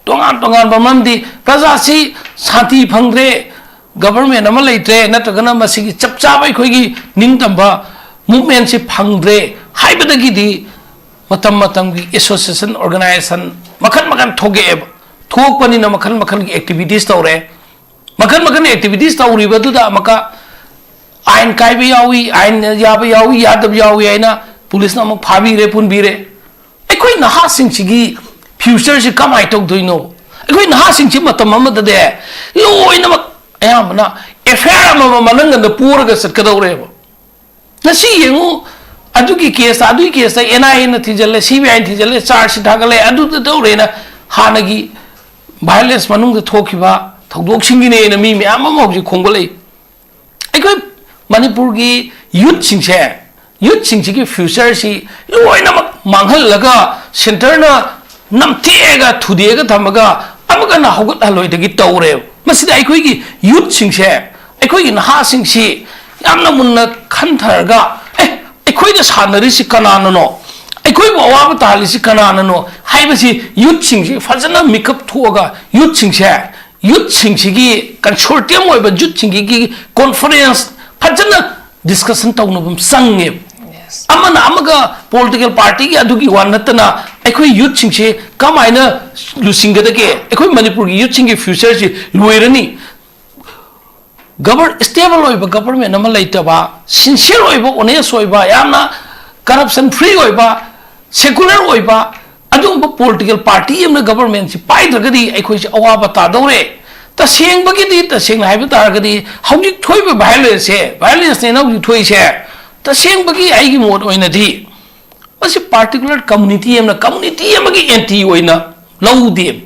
ꯇꯣꯉꯥꯟ ꯇꯣꯉꯥꯟꯕ, ꯃꯔꯝꯗꯤ ꯄ꯭ꯔꯖꯥꯁꯤ ꯁꯥꯟꯇꯤ ꯐꯪꯗ꯭ꯔꯦ, ꯒꯕꯔꯃꯦꯟ ꯑꯃ ꯂꯩꯇ꯭ꯔꯦ, ꯅꯠꯇ꯭ꯔꯒꯅ ꯃꯁꯤꯒꯤ ꯆꯞ ꯆꯥꯕ ꯑꯩꯈꯣꯏꯒꯤ ꯅꯤꯡꯇꯝꯕ ꯃꯨꯞꯃꯦꯟꯁꯤ ꯐꯪꯗ꯭ꯔꯦ ꯍꯥꯏꯕꯗꯒꯤꯗꯤ ꯃꯇꯝ ꯃꯇꯝꯒꯤ ꯑꯦꯁꯣꯁꯤꯌꯦꯁꯟ, ꯑꯣꯔꯒꯅꯥꯏꯖꯦꯁꯟ ꯃꯈꯜ ꯃꯈꯜ ꯊꯣꯛꯂꯛꯑꯦꯕ꯫ ꯊꯣꯛꯄꯅꯤꯅ ꯃꯈꯜ ꯃꯈꯜꯒꯤ ꯑꯦꯛꯇꯤꯚꯤꯇꯤꯁ ꯇꯧꯔꯦ꯫ ꯃꯈꯜ ꯃꯈꯜ ꯑꯦꯛꯇꯤꯚꯤꯇꯤꯁ ꯇꯧꯔꯤꯕꯗꯨꯗ ꯑꯃꯨꯛꯀ ꯑꯥꯏꯟ ꯀꯥꯏꯕ ꯌꯥꯎꯏ, ꯑꯥꯏꯟ ꯌꯥꯕ ꯌꯥꯎꯏ, ꯌꯥꯗꯕ ꯌꯥꯎꯏ ꯍꯥꯏꯅ ꯄꯨꯂꯤꯁꯅ ꯑꯃꯨꯛ ꯐꯥꯕꯤꯔꯦ, ꯄꯨꯟꯕꯤꯔꯦ꯫ ꯑꯩꯈꯣꯏ ꯅꯍꯥꯁꯤꯡꯁꯤꯒꯤ ꯐ꯭ꯌꯨꯆꯔꯁꯤ ꯀꯃꯥꯏꯅ ꯇꯧꯗꯣꯏꯅꯣ? ꯑꯩꯈꯣꯏ ꯅꯍꯥꯁꯤꯡꯁꯤ ꯃꯇꯝ ꯑꯃꯗꯗꯤ ꯂꯣꯏꯅꯃꯛ, ꯑꯌꯥꯝꯕꯅ ꯑꯦꯐ ꯑꯥꯏ ꯑꯥꯔ ꯑꯃꯃꯝ ꯃꯅꯪꯒꯟꯗ ꯄꯣꯔꯒ ꯆꯠꯀꯗꯧꯔꯦꯕ꯫ ꯉꯁꯤ ꯌꯦꯡꯉꯨ, ꯑꯗꯨꯒꯤ ꯀꯦꯁꯇ, ꯑꯗꯨꯒꯤ ꯀꯦꯁꯇ ꯑꯦꯟ ꯑꯥꯏ ꯑꯦꯅ ꯊꯤꯖꯤꯜꯂꯦ, ꯁꯤ ꯕꯤ ꯑꯥꯏꯅ ꯊꯤꯖꯤꯜꯂꯦ, ꯆꯥꯔꯖ ꯁꯤꯠ ꯊꯥꯒꯠꯂꯦ, ꯑꯗꯨꯗ ꯇꯧꯔꯦꯅ꯫ ꯍꯥꯟꯅꯒꯤ ꯚꯥꯏꯑꯣꯂꯦꯟꯁ ꯃꯅꯨꯡꯗ ꯊꯣꯛꯈꯤꯕ ꯊꯧꯗꯣꯛꯁꯤꯡꯒꯤꯅꯦꯅ ꯃꯤ ꯃꯌꯥꯝ ꯑꯃ ꯍꯧꯖꯤꯛ ꯈꯣꯝꯒꯠꯂꯛꯏ꯫ ꯑꯩꯈꯣꯏ ꯃꯅꯤꯄꯨꯔꯒꯤ ꯌꯨꯠꯁꯤꯡꯁꯦ, ꯌꯨꯠꯁꯤꯡꯁꯤꯒꯤ ꯐ꯭ꯌꯨꯆꯔꯁꯤ ꯂꯣꯏꯅꯃꯛ ꯃꯥꯡꯍꯜꯂꯒ, ꯁꯦꯟꯇꯔꯅ ꯅꯝꯊꯦꯛꯑꯒ, ꯊꯨꯗꯦꯛꯑꯒ ꯊꯝꯃꯒ, ꯑꯃꯨꯛ ꯀꯟꯅ ꯍꯧꯒꯠꯍꯜꯂꯣꯏꯗꯒꯤ ꯇꯧꯔꯦꯕ꯫ ꯃꯁꯤꯗ ꯑꯩꯈꯣꯏꯒꯤ ꯌꯨꯠꯁꯤꯡꯁꯦ, ꯑꯩꯈꯣꯏꯒꯤ ꯅꯍꯥꯁꯤꯡꯁꯤ ꯌꯥꯝꯅ ꯃꯨꯟꯅ ꯈꯟꯊꯔꯒ, ꯑꯦ, ꯑꯩꯈꯣꯏꯗ ꯁꯥꯟꯅꯔꯤꯁꯤ ꯀꯅꯥꯅꯅꯣ, ꯑꯩꯈꯣꯏꯕꯨ ꯑꯋꯥꯕ ꯇꯥꯍꯜꯂꯤꯁꯤ ꯀꯅꯥꯅꯅꯣ ꯍꯥꯏꯕꯁꯤ ꯌꯨꯠꯁꯤꯡꯁꯤ ꯐꯖꯅ ꯃꯤꯀꯞ ꯊꯣꯛꯑꯒ, ꯌꯨꯠꯁꯤꯡꯁꯦ, ꯌꯨꯠꯁꯤꯡꯁꯤꯒꯤ consortium ꯑꯣꯏꯕ ꯌꯨꯠꯁꯤꯡꯒꯤ conference ꯐꯖꯅ discussion ꯇꯧꯅꯕ ꯑꯃ ꯆꯪꯉꯦꯕ꯫ ꯑꯃꯅ ꯑꯃꯒ political partyꯒꯤ ꯑꯗꯨꯒꯤ ꯋꯥ ꯅꯠꯇꯅ, ꯑꯩꯈꯣꯏ ꯌꯨꯠꯁꯤꯡꯁꯦ ꯀꯃꯥꯏꯅ ꯂꯨꯆꯤꯡꯒꯗꯒꯦ? ꯑꯩꯈꯣꯏ ꯃꯅꯤꯄꯨꯔꯒꯤ ꯌꯨꯠꯁꯤꯡꯒꯤ futureꯁꯤ ꯂꯣꯏꯔꯅꯤ꯫ Govern stable ꯑꯣꯏꯕ government ꯑꯃ ꯂꯩꯇꯕ, sincere ꯑꯣꯏꯕ, honest ꯑꯣꯏꯕ, ꯌꯥꯝꯅ corruption free ꯑꯣꯏꯕ, secular ꯑꯣꯏꯕ, ꯑꯗꯨꯒꯨꯝꯕ political party ꯑꯃꯅ governmentꯁꯤ ꯄꯥꯏꯗ꯭ꯔꯒꯗꯤ ꯑꯩꯈꯣꯏꯁꯦ ꯑꯋꯥꯕ ꯇꯥꯗꯧꯔꯦ꯫ ꯇꯁꯦꯡꯕꯒꯤꯗꯤ, ꯇꯁꯦꯡꯅ ꯍꯥꯏꯕ ꯇꯥꯔꯒꯗꯤ, ꯍꯧꯖꯤꯛ ꯊꯣꯛꯏꯕ violenceꯁꯦ, violenceꯅꯦꯅ ꯍꯧꯖꯤꯛ ꯊꯣꯛꯏꯁꯦ, ꯇꯁꯦꯡꯕꯒꯤ ꯑꯩꯒꯤ ꯃꯣꯠ ꯑꯣꯏꯅꯗꯤ ꯃꯁꯤ particular community ꯑꯃꯅ community ꯑꯃꯒꯤ anti ꯑꯣꯏꯅ ꯂꯧꯗꯦ꯫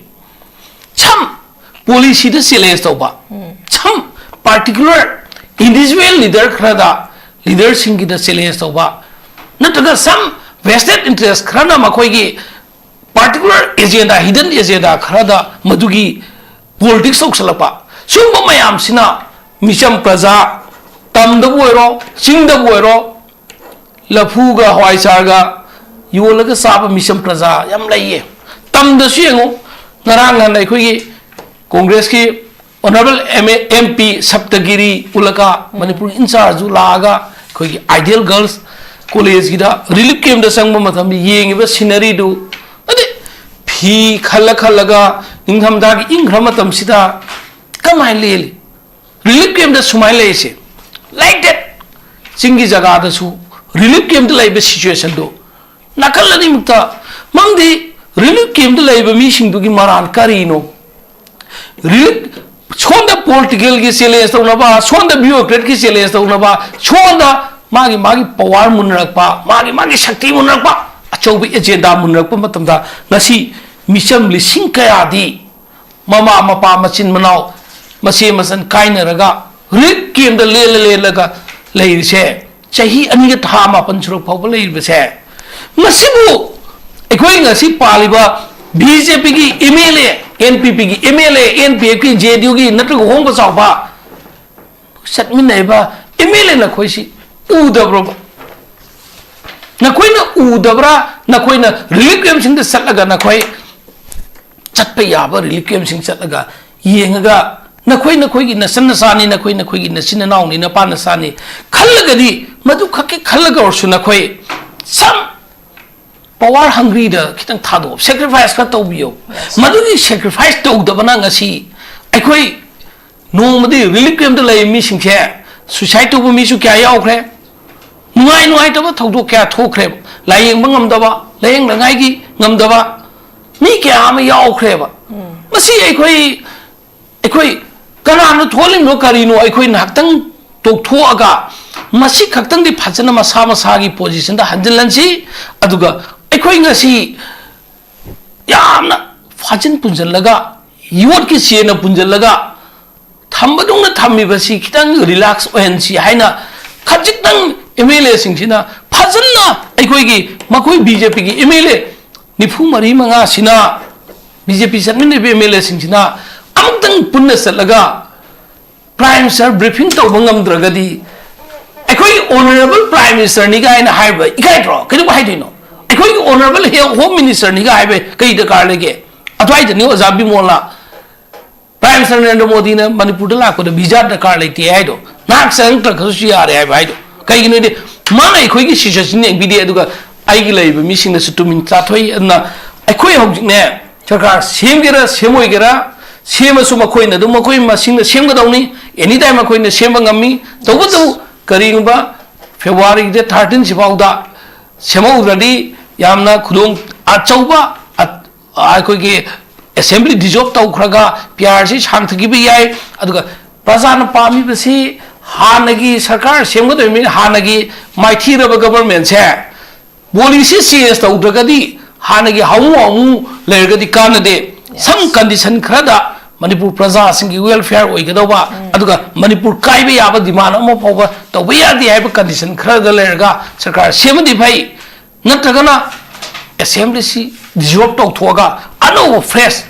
Some policyꯗ challenge ꯇꯧꯕ, some particular individual leader ꯈꯔꯗ, leaderꯁꯤꯡꯒꯤꯗ challenge ꯇꯧꯕ, ꯅꯠꯇ꯭ꯔꯒ some vested interest ꯈꯔꯅ ꯃꯈꯣꯏꯒꯤ particular agenda, hidden agenda ꯈꯔꯗ ꯃꯗꯨꯒꯤ politics ꯇꯧꯁꯜꯂꯛꯄ, ꯁꯤꯒꯨꯝꯕ ꯃꯌꯥꯝꯁꯤꯅ ꯃꯤꯆꯝ ꯄ꯭ꯔꯖꯥ, ꯇꯝꯗꯕꯨ ꯑꯣꯏꯔꯣ, ꯆꯤꯡꯗꯕꯨ ꯑꯣꯏꯔꯣ, ꯂꯐꯨꯒ ꯍꯋꯥꯏ ꯆꯥꯔꯒ ꯌꯣꯜꯂꯒ ꯆꯥꯕ ꯃꯤꯆꯝ ꯄ꯭ꯔꯖꯥ ꯌꯥꯝ ꯂꯩꯌꯦ꯫ ꯇꯝꯗꯁꯨ ꯌꯦꯡꯉꯨ, ꯉꯔꯥꯡ ꯅꯍꯥꯟ ꯑꯩꯈꯣꯏꯒꯤ Congressꯀꯤ Honourable M A, M P ꯁꯞꯇꯒꯤꯔꯤ ꯎꯂꯀꯥ, ꯃꯅꯤꯄꯨꯔꯒꯤ in chargeꯁꯨ ꯂꯥꯛꯑꯒ ꯑꯩꯈꯣꯏꯒꯤ Ideal Girls Collegeꯀꯤꯗ relief campꯇ ꯆꯪꯕ ꯃꯇꯝꯗ ꯌꯦꯡꯉꯤꯕ sceneryꯗꯨ, ꯑꯗꯩ ꯐꯤ ꯈꯜꯂ ꯈꯜꯂꯒ ꯅꯤꯡꯊꯝꯊꯥꯒꯤ ꯏꯪꯈ꯭ꯔ ꯃꯇꯝꯁꯤꯗ ꯀꯃꯥꯏꯅ ꯂꯦꯜꯂꯤ? Relief campꯇ ꯁꯨꯃꯥꯏꯅ ꯂꯩꯔꯤꯁꯦ, like that, ꯆꯤꯡꯒꯤ ꯖꯒꯥꯗꯁꯨ relief campꯇ ꯂꯩꯕ situationꯗꯣ ꯅꯥꯀꯜ ꯑꯅꯤꯃꯛꯇ, ꯃꯔꯝꯗꯤ relief campꯇ ꯂꯩꯕ ꯃꯤꯁꯤꯡꯗꯨꯒꯤ ꯃꯔꯥꯜ ꯀꯔꯤꯅꯣ? Relief, ꯁꯣꯝꯗ politicalꯒꯤ challenge ꯇꯧꯅꯕ, ꯁꯣꯝꯗ bureaucratꯀꯤ challenge ꯇꯧꯅꯕ, ꯁꯣꯝꯗ ꯃꯥꯒꯤ ꯃꯥꯒꯤ power ꯃꯨꯟꯅꯔꯛꯄ, ꯃꯥꯒꯤ ꯃꯥꯒꯤ ꯁꯛꯇꯤ ꯃꯨꯟꯅꯔꯛꯄ, ꯑꯆꯧꯕ agenda ꯃꯨꯟꯅꯔꯛꯄ ꯃꯇꯝꯗ ꯉꯁꯤ ꯃꯤꯆꯝ ꯂꯤꯁꯤꯡ ꯀꯌꯥꯗꯤ ꯃꯃꯥ ꯃꯄꯥ ꯃꯆꯤꯟ ꯃꯅꯥꯎ ꯃꯆꯦ ꯃꯆꯟ ꯀꯥꯏꯅꯔꯒ relief campꯇ ꯂꯦꯜꯂ ꯂꯦꯜꯂꯒ ꯂꯩꯔꯤꯁꯦ, ꯆꯍꯤ ꯑꯅꯤꯒ ꯊꯥ ꯃꯥꯄꯟ ꯁꯨꯔꯛ ꯐꯥꯎꯕ ꯂꯩꯔꯤꯕꯁꯦ, ꯃꯁꯤꯕꯨ ꯑꯩꯈꯣꯏ ꯉꯁꯤ ꯄꯥꯜꯂꯤꯕ ꯕꯤ ꯖꯦ ꯄꯤꯒꯤ M L A, N P ꯄꯤꯒꯤ M L A, N P ꯑꯦꯐꯀꯤ, ꯖꯦ ꯗꯤ ꯌꯨꯒꯤ ꯅꯠꯇ꯭ꯔꯒ ꯍꯣꯡꯕ ꯆꯥꯎꯕ ꯆꯠꯃꯤꯟꯅꯔꯤꯕ ꯑꯦꯝ ꯑꯦꯜ ꯑꯦ ꯅꯈꯣꯏꯁꯤ ꯎꯗꯕ꯭ꯔꯣ? ꯅꯈꯣꯏꯅ ꯎꯗꯕ꯭ꯔꯥ? ꯅꯈꯣꯏꯅ ꯔꯤꯂꯤꯐ ꯀꯦꯝꯁꯤꯡꯗ ꯆꯠꯂꯒ, ꯅꯈꯣꯏ ꯆꯠꯄ ꯌꯥꯕ ꯔꯤꯂꯤꯐ ꯀꯦꯝꯁꯤꯡ ꯆꯠꯂꯒ ꯌꯦꯡꯉꯒ, ꯅꯈꯣꯏ ꯅꯈꯣꯏꯒꯤ ꯅꯆꯟ ꯅꯆꯥꯅꯤ, ꯅꯈꯣꯏ ꯅꯈꯣꯏꯒꯤ ꯅꯆꯤꯟ ꯅꯅꯥꯎꯅꯤ, ꯅꯄꯥ ꯅꯆꯥꯅꯤ ꯈꯜꯂꯒꯗꯤ, ꯃꯗꯨ ꯈꯛꯀꯤ ꯈꯜꯂꯒ ꯑꯣꯏꯔꯁꯨ ꯅꯈꯣꯏ some power hungryꯗ ꯈꯤꯇꯪ ꯊꯥꯗꯣꯛꯑꯣ, sacrifice ꯈꯔ ꯇꯧꯕꯤꯌꯣ꯫ Yes. ꯃꯗꯨꯒꯤ sacrifice ꯇꯧꯗꯕꯅ ꯉꯁꯤ ꯑꯩꯈꯣꯏ ꯅꯣꯡꯃꯗꯤ ꯔꯤꯂꯤꯐ ꯀꯦꯝꯞꯇ ꯂꯩꯔꯤꯕ ꯃꯤꯁꯤꯡꯁꯦ suicide ꯇꯧꯕ ꯃꯤꯁꯨ ꯀꯌꯥ ꯌꯥꯎꯈ꯭ꯔꯦ, ꯅꯨꯡꯉꯥꯏ ꯅꯨꯡꯉꯥꯏꯇꯕ ꯊꯧꯗꯣꯛ ꯀꯌꯥ ꯊꯣꯛꯈ꯭ꯔꯦꯕ, ꯂꯥꯏꯌꯦꯡꯕ ꯉꯝꯗꯕ, ꯂꯥꯏꯌꯦꯡꯅꯉꯥꯏꯒꯤ ꯉꯝꯗꯕ ꯃꯤ ꯀꯌꯥ ꯑꯃ ꯌꯥꯎꯈ꯭ꯔꯦꯕ꯫ ꯃꯁꯤ ꯑꯩꯈꯣꯏ, ꯑꯩꯈꯣꯏ ꯀꯅꯥꯅ ꯊꯣꯛꯍꯜꯂꯤꯕꯅꯣ, ꯀꯔꯤꯅꯣ, ꯑꯩꯈꯣꯏ ꯉꯥꯏꯍꯥꯛꯇꯪ ꯇꯣꯛꯊꯣꯛꯑꯒ ꯃꯁꯤ ꯈꯛꯇꯪꯗꯤ ꯐꯖꯅ ꯃꯁꯥ ꯃꯁꯥꯒꯤ positionꯗ ꯍꯟꯖꯤꯜꯍꯟꯁꯤ꯫ ꯑꯗꯨꯒ ꯑꯩꯈꯣꯏ ꯉꯁꯤ ꯌꯥꯝꯅ ꯐꯥꯖꯤꯟ ꯄꯨꯟꯁꯤꯜꯂꯒ, ꯌꯣꯠꯀꯤ ꯆꯦꯅ ꯄꯨꯟꯁꯤꯜꯂꯒ ꯊꯝꯕꯗꯧꯅ ꯊꯝꯃꯤꯕꯁꯤ ꯈꯤꯇꯪ relax ꯑꯣꯏꯍꯟꯁꯤ ꯍꯥꯏꯅ ꯈꯖꯤꯛꯇꯪ ꯑꯦꯝ ꯑꯦꯜ ꯑꯦꯁꯤꯡꯁꯤꯅ ꯐꯖꯅ, ꯑꯩꯈꯣꯏꯒꯤ ꯃꯈꯣꯏ ꯕꯤ ꯖꯦ ꯄꯤꯒꯤ ꯑꯦꯝ ꯑꯦꯜ ꯑꯦ ꯅꯤꯐꯨ ꯃꯔꯤ ꯃꯉꯥꯁꯤꯅ, ꯕꯤ ꯖꯦ ꯄꯤ ꯆꯠꯃꯤꯟꯅꯔꯤꯕ ꯑꯦꯝ ꯑꯦꯜ ꯑꯦꯁꯤꯡꯁꯤꯅ ꯑꯃꯨꯛꯇꯪ ꯄꯨꯟꯅ ꯆꯠꯂꯒ Prime Minister briefing ꯇꯧꯕ ꯉꯝꯗ꯭ꯔꯒꯗꯤ, ꯑꯩꯈꯣꯏꯒꯤ honourable Prime Ministerꯅꯤ ꯀꯥꯏꯅ ꯍꯥꯏꯕ ꯏꯀꯥꯏꯗ꯭ꯔꯣ? ꯀꯩꯗꯧꯕ ꯍꯥꯏꯗꯣꯏꯅꯣ? ꯑꯩꯈꯣꯏꯒꯤ honourable Home Ministerꯅꯤ ꯀꯥꯏ ꯍꯥꯏꯕ ꯀꯩ ꯗꯔꯀꯥꯔ ꯂꯩꯒꯦ? ꯑꯗꯨꯋꯥꯏꯗꯅꯤ ꯑꯣꯖꯥ ꯕꯤꯃꯣꯜꯅ Prime Minister ꯅꯔꯦꯟꯗ꯭ꯔ ꯃꯣꯗꯤꯅ ꯃꯅꯤꯄꯨꯔꯗ ꯂꯥꯛꯄꯗ visa ꯗꯔꯀꯥꯔ ꯂꯩꯇꯦ ꯍꯥꯏꯗꯣ, ꯅꯍꯥꯛ ꯆꯪꯉꯛꯇ꯭ꯔꯒꯁꯨ ꯌꯥꯔꯦ ꯍꯥꯏꯕ ꯍꯥꯏꯗꯣ꯫ ꯀꯩꯒꯤꯅꯣꯗꯤ ꯃꯥꯅ ꯑꯩꯈꯣꯏꯒꯤ situation ꯌꯦꯡꯕꯤꯗꯦ, ꯑꯗꯨꯒ ꯑꯩꯒꯤ ꯂꯩꯔꯤꯕ ꯃꯤꯁꯤꯡꯅꯁꯨ ꯇꯨꯃꯤꯟ ꯆꯥꯊꯣꯛꯏ꯫ ꯑꯗꯨꯅ ꯑꯩꯈꯣꯏ ꯍꯧꯖꯤꯛꯅꯦ, ꯁꯔꯀꯥꯔ ꯁꯦꯝꯒꯦꯔꯥ ꯁꯦꯝꯃꯣꯏꯒꯦꯔꯥ, ꯁꯦꯝꯃꯁꯨ ꯃꯈꯣꯏꯅ ꯑꯗꯨꯝ ꯃꯈꯣꯏ ꯃꯁꯤꯡꯅ ꯁꯦꯝꯒꯗꯧꯅꯤ, anytime ꯃꯈꯣꯏꯅ ꯁꯦꯝꯕ ꯉꯝꯃꯤ꯫ ꯇꯧꯕꯇꯕꯨ ꯀꯔꯤꯒꯨꯝꯕ February date thirteen ꯁꯤꯐꯥꯎꯗ ꯁꯦꯝꯍꯧꯗ꯭ꯔꯗꯤ ꯌꯥꯝꯅ ꯈꯨꯗꯣꯡ ꯑꯆꯧꯕ, ꯑ-, ꯑꯩꯈꯣꯏꯒꯤ assembly dissolve ꯇꯧꯈ꯭ꯔꯒ P R ꯁꯤ ꯁꯥꯡꯊꯈꯤꯕ ꯌꯥꯏ꯫ ꯑꯗꯨꯒ ꯄ꯭ꯔꯖꯥꯅ ꯄꯥꯝꯃꯤꯕꯁꯤ ꯍꯥꯟꯅꯒꯤ ꯁꯔꯀꯥꯔ ꯁꯦꯝꯒꯗꯧꯔꯤꯕꯅꯤꯅ ꯍꯥꯟꯅꯒꯤ ꯃꯥꯏꯊꯤꯔꯕ governmentꯁꯦ policy change ꯇꯧꯗ꯭ꯔꯒꯗꯤ ꯍꯥꯟꯅꯒꯤ ꯍꯥꯃꯨ ꯍꯥꯃꯨ ꯂꯩꯔꯒꯗꯤ ꯀꯥꯟꯅꯗꯦ꯫ Some condition ꯈꯔꯗ ꯃꯅꯤꯄꯨꯔ ꯄ꯭ꯔꯖꯥꯁꯤꯡꯒꯤ welfare ꯑꯣꯏꯒꯗꯧꯕ, ꯑꯗꯨꯒ ꯃꯅꯤꯄꯨꯔ ꯀꯥꯏꯕ ꯌꯥꯕ demand ꯑꯃ ꯐꯥꯎꯕ ꯇꯧꯕ ꯌꯥꯗꯦ ꯍꯥꯏꯕ condition ꯈꯔꯗ ꯂꯩꯔꯒ ꯁꯔꯀꯥꯔ ꯁꯦꯝꯃꯗꯤ ꯐꯩ꯫ ꯅꯠꯇ꯭ꯔꯒꯅ assembly ꯁꯤ ꯗꯤꯖꯣꯜꯕ ꯇꯧꯊꯣꯛꯑꯒ ꯑꯅꯧꯕ ꯐ꯭ꯔꯦꯁ,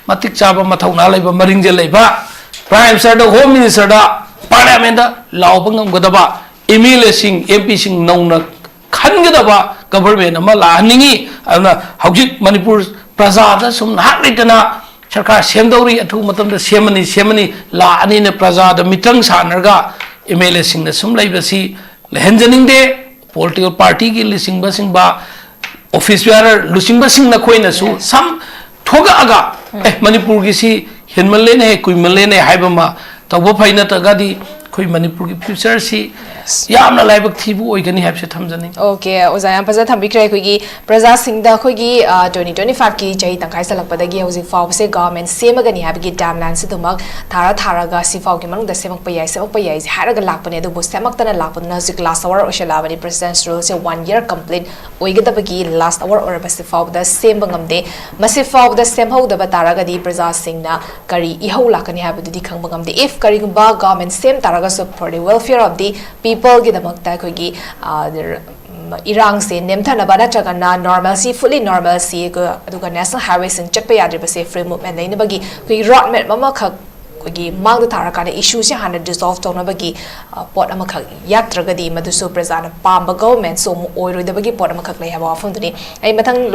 ꯃꯇꯤꯛ ꯆꯥꯕ, ꯃꯊꯧꯅꯥ ꯂꯩꯕ, ꯃꯔꯤꯡꯖꯦꯜ ꯂꯩꯕ, ꯄ꯭ꯔꯥꯏꯝ ꯃꯤꯅꯤꯁꯇꯔꯗ, ꯍꯣꯝ ꯃꯤꯅꯤꯁꯇꯔꯗ, ꯄꯥꯔꯂꯤꯌꯥꯃꯦꯟꯗ ꯂꯥꯎꯕ ꯉꯝꯒꯗꯕ ꯑꯦꯝ ꯑꯦꯜ ꯑꯦꯁꯤꯡ, ꯑꯦꯝ ꯄꯤꯁꯤꯡ ꯅꯧꯅ ꯈꯟꯒꯗꯕ ꯒꯚꯔꯟꯃꯦꯟ ꯑꯃ ꯂꯥꯛꯍꯟꯅꯤꯡꯉꯤ꯫ ꯑꯗꯨꯅ ꯍꯧꯖꯤꯛ ꯃꯅꯤꯄꯨꯔ ꯄ꯭ꯔꯖꯥꯗ ꯁꯨꯝ ꯉꯥꯏꯍꯥꯛ ꯂꯩꯇꯅ ꯁꯔꯀꯥꯔ ꯁꯦꯝꯗꯧꯔꯤ, ꯑꯊꯨꯕ ꯃꯇꯝꯗ ꯁꯦꯝꯃꯅꯤ, ꯁꯦꯝꯃꯅꯤ, ꯂꯥꯛꯑꯅꯤꯅ ꯄ꯭ꯔꯖꯥꯗ ꯃꯤꯇ꯭ꯔꯪ ꯁꯥꯟꯅꯔꯒ ꯑꯦꯝ ꯑꯦꯜ ꯑꯦꯁꯤꯡꯅ ꯁꯨꯝ ꯂꯩꯕꯁꯤ ꯂꯩꯍꯟꯖꯅꯤꯡꯗꯦ꯫ ꯄꯣꯂꯤꯇꯤꯀꯦꯜ ꯄꯥꯔꯇꯤꯒꯤ ꯂꯨꯆꯤꯡꯕꯁꯤꯡꯕ, ꯑꯣꯐꯤꯁ ꯕꯤꯌꯥꯔꯔ ꯂꯨꯆꯤꯡꯕꯁꯤꯡ ꯅꯈꯣꯏꯅꯁꯨ ꯁꯝ ꯊꯣꯛꯂꯛꯑꯒ, "ꯑꯦ, ꯃꯅꯤꯄꯨꯔꯒꯤꯁꯤ ꯍꯦꯟꯃꯜꯂꯦꯅꯦ, ꯀꯨꯏꯃꯜꯂꯦꯅꯦ" ꯍꯥꯏꯕ ꯑꯃ ꯇꯧꯕ ꯐꯩ, ꯅꯠꯇ꯭ꯔꯒꯗꯤ ꯑꯩꯈꯣꯏ ꯃꯅꯤꯄꯨꯔꯒꯤ ꯐ꯭ꯌꯨꯆꯔꯁꯤ ꯌꯥꯝꯅ ꯂꯥꯏꯕꯛ ꯊꯤꯕ ꯑꯣꯏꯒꯅꯤ ꯍꯥꯏꯕꯁꯦ ꯊꯝꯖꯅꯤꯡꯉꯤ꯫ ꯑꯣꯀꯦ, ꯑꯣꯖꯥ, ꯌꯥꯝ ꯐꯖꯅ ꯊꯝꯕꯤꯈ꯭ꯔꯦ꯫ ꯑꯩꯈꯣꯏꯒꯤ ꯄ꯭ꯔꯖꯥꯁꯤꯡꯗ ꯑꯩꯈꯣꯏꯒꯤ ꯇ꯭ꯋꯦꯟꯇꯤ ꯇ꯭ꯋꯦꯟꯇꯤ ꯐꯥꯏꯚꯀꯤ ꯆꯍꯤ ꯇꯪꯈꯥꯏ ꯆꯜꯂꯛꯄꯗꯒꯤ ꯍꯧꯖꯤꯛ ꯐꯥꯎꯕꯁꯦ ꯒꯚꯔꯟꯃꯦꯟ ꯁꯦꯝꯃꯒꯅꯤ ꯍꯥꯏꯕꯒꯤ ꯇꯥꯏꯝ ꯂꯥꯏꯟꯁꯤ ꯑꯗꯨꯃꯛ ꯊꯥꯔ ꯊꯥꯔꯒ ꯁꯤꯐꯥꯎꯒꯤ ꯃꯅꯨꯡꯗ ꯁꯦꯝꯃꯛꯄ ꯌꯥꯏ, ꯁꯦꯝꯃꯛꯄ ꯌꯥꯏꯁꯦ ꯍꯥꯏꯔꯒ ꯂꯥꯛꯄꯅꯦ꯫ ꯑꯗꯨꯕꯨ ꯁꯦꯝꯃꯛꯇꯅ ꯂꯥꯛꯄꯗꯨꯅ ꯍꯧꯖꯤꯛ ꯂꯥꯁ ꯑꯋꯥꯔ ꯑꯣꯏꯁꯜꯂꯛꯑꯕꯅꯤ꯫ ꯄ꯭ꯔꯁꯤꯗꯦꯟꯁ ꯔꯨꯜꯁꯦ ꯋꯥꯟ ꯌꯔ ꯀꯝꯄ꯭ꯂꯤꯠ ꯑꯣꯏꯒꯗꯕꯒꯤ ꯂꯥꯁ ꯑꯋꯥꯔ ꯑꯣꯏꯔꯕꯁꯤ ꯐꯥꯎꯕꯗ ꯁꯦꯝꯕ ꯉꯝꯗꯦ꯫ ꯃꯁꯤ ꯐꯥꯎꯕꯗ ꯁꯦꯝꯍꯧꯗꯕ ꯇꯥꯔꯒꯗꯤ ꯄ꯭ꯔꯖꯥꯁꯤꯡꯅ ꯀꯔꯤ ꯏꯍꯧ ꯂꯥꯛꯀꯅꯤ ꯍꯥꯏꯕꯗꯨꯗꯤ ꯈꯪꯕ ꯉꯝꯗꯦ꯫ ꯏꯐ ꯀꯔꯤꯒꯨꯝꯕ ꯒꯚꯔꯟꯃꯦꯟ ꯁꯦꯝ ꯇꯥꯔꯒꯁꯨ for the welfare of the peopleꯒꯤꯗꯃꯛꯇ ꯑꯩꯈꯣꯏꯒꯤ, ꯑ, ꯏꯔꯥꯡꯁꯦ ꯅꯦꯝꯊꯅꯕ ꯅꯠꯇ꯭ꯔꯒꯅ ꯅꯣꯔꯃꯦꯜꯁꯤ, ꯐꯨꯜꯂꯤ ꯅꯣꯔꯃꯦꯜꯁꯤ, ꯑꯗꯨꯒ ꯅꯦꯁꯅꯦꯜ ꯍꯥꯏꯋꯦꯁꯤꯡ ꯆꯠꯄ ꯌꯥꯗ꯭ꯔꯤꯕꯁꯦ ꯐ꯭ꯔꯤ ꯃꯨꯚꯃꯦꯟ ꯂꯩꯅꯕꯒꯤ ꯑꯩꯈꯣꯏꯒꯤ ꯔꯣꯗ ꯃꯦꯞ ꯑꯃꯈꯛ ꯑꯩꯈꯣꯏꯒꯤ ꯃꯥꯡꯗ ꯊꯥꯔꯀꯥꯟꯗ ꯏꯁꯨꯁꯦ ꯍꯥꯟꯅ ꯔꯤꯖꯣꯜꯕ ꯇꯧꯅꯕꯒꯤ, ꯑ, ꯄꯣꯠ ꯑꯃꯈꯛ ꯌꯥꯠꯇ꯭ꯔꯒꯗꯤ ꯃꯗꯨꯁꯨ ꯄ꯭ꯔꯖꯥꯅ ꯄꯥꯝꯕ ꯒꯚꯔꯟꯃꯦꯟꯁꯨ ꯑꯃꯨꯛ ꯑꯣꯏꯔꯣꯏꯗꯕꯒꯤ ꯄꯣꯠ ꯑꯃꯈꯛ ꯂꯩ ꯍꯥꯏꯕ ꯋꯥꯐꯝꯗꯨꯅꯤ꯫ ꯑꯩ ꯃꯊꯪ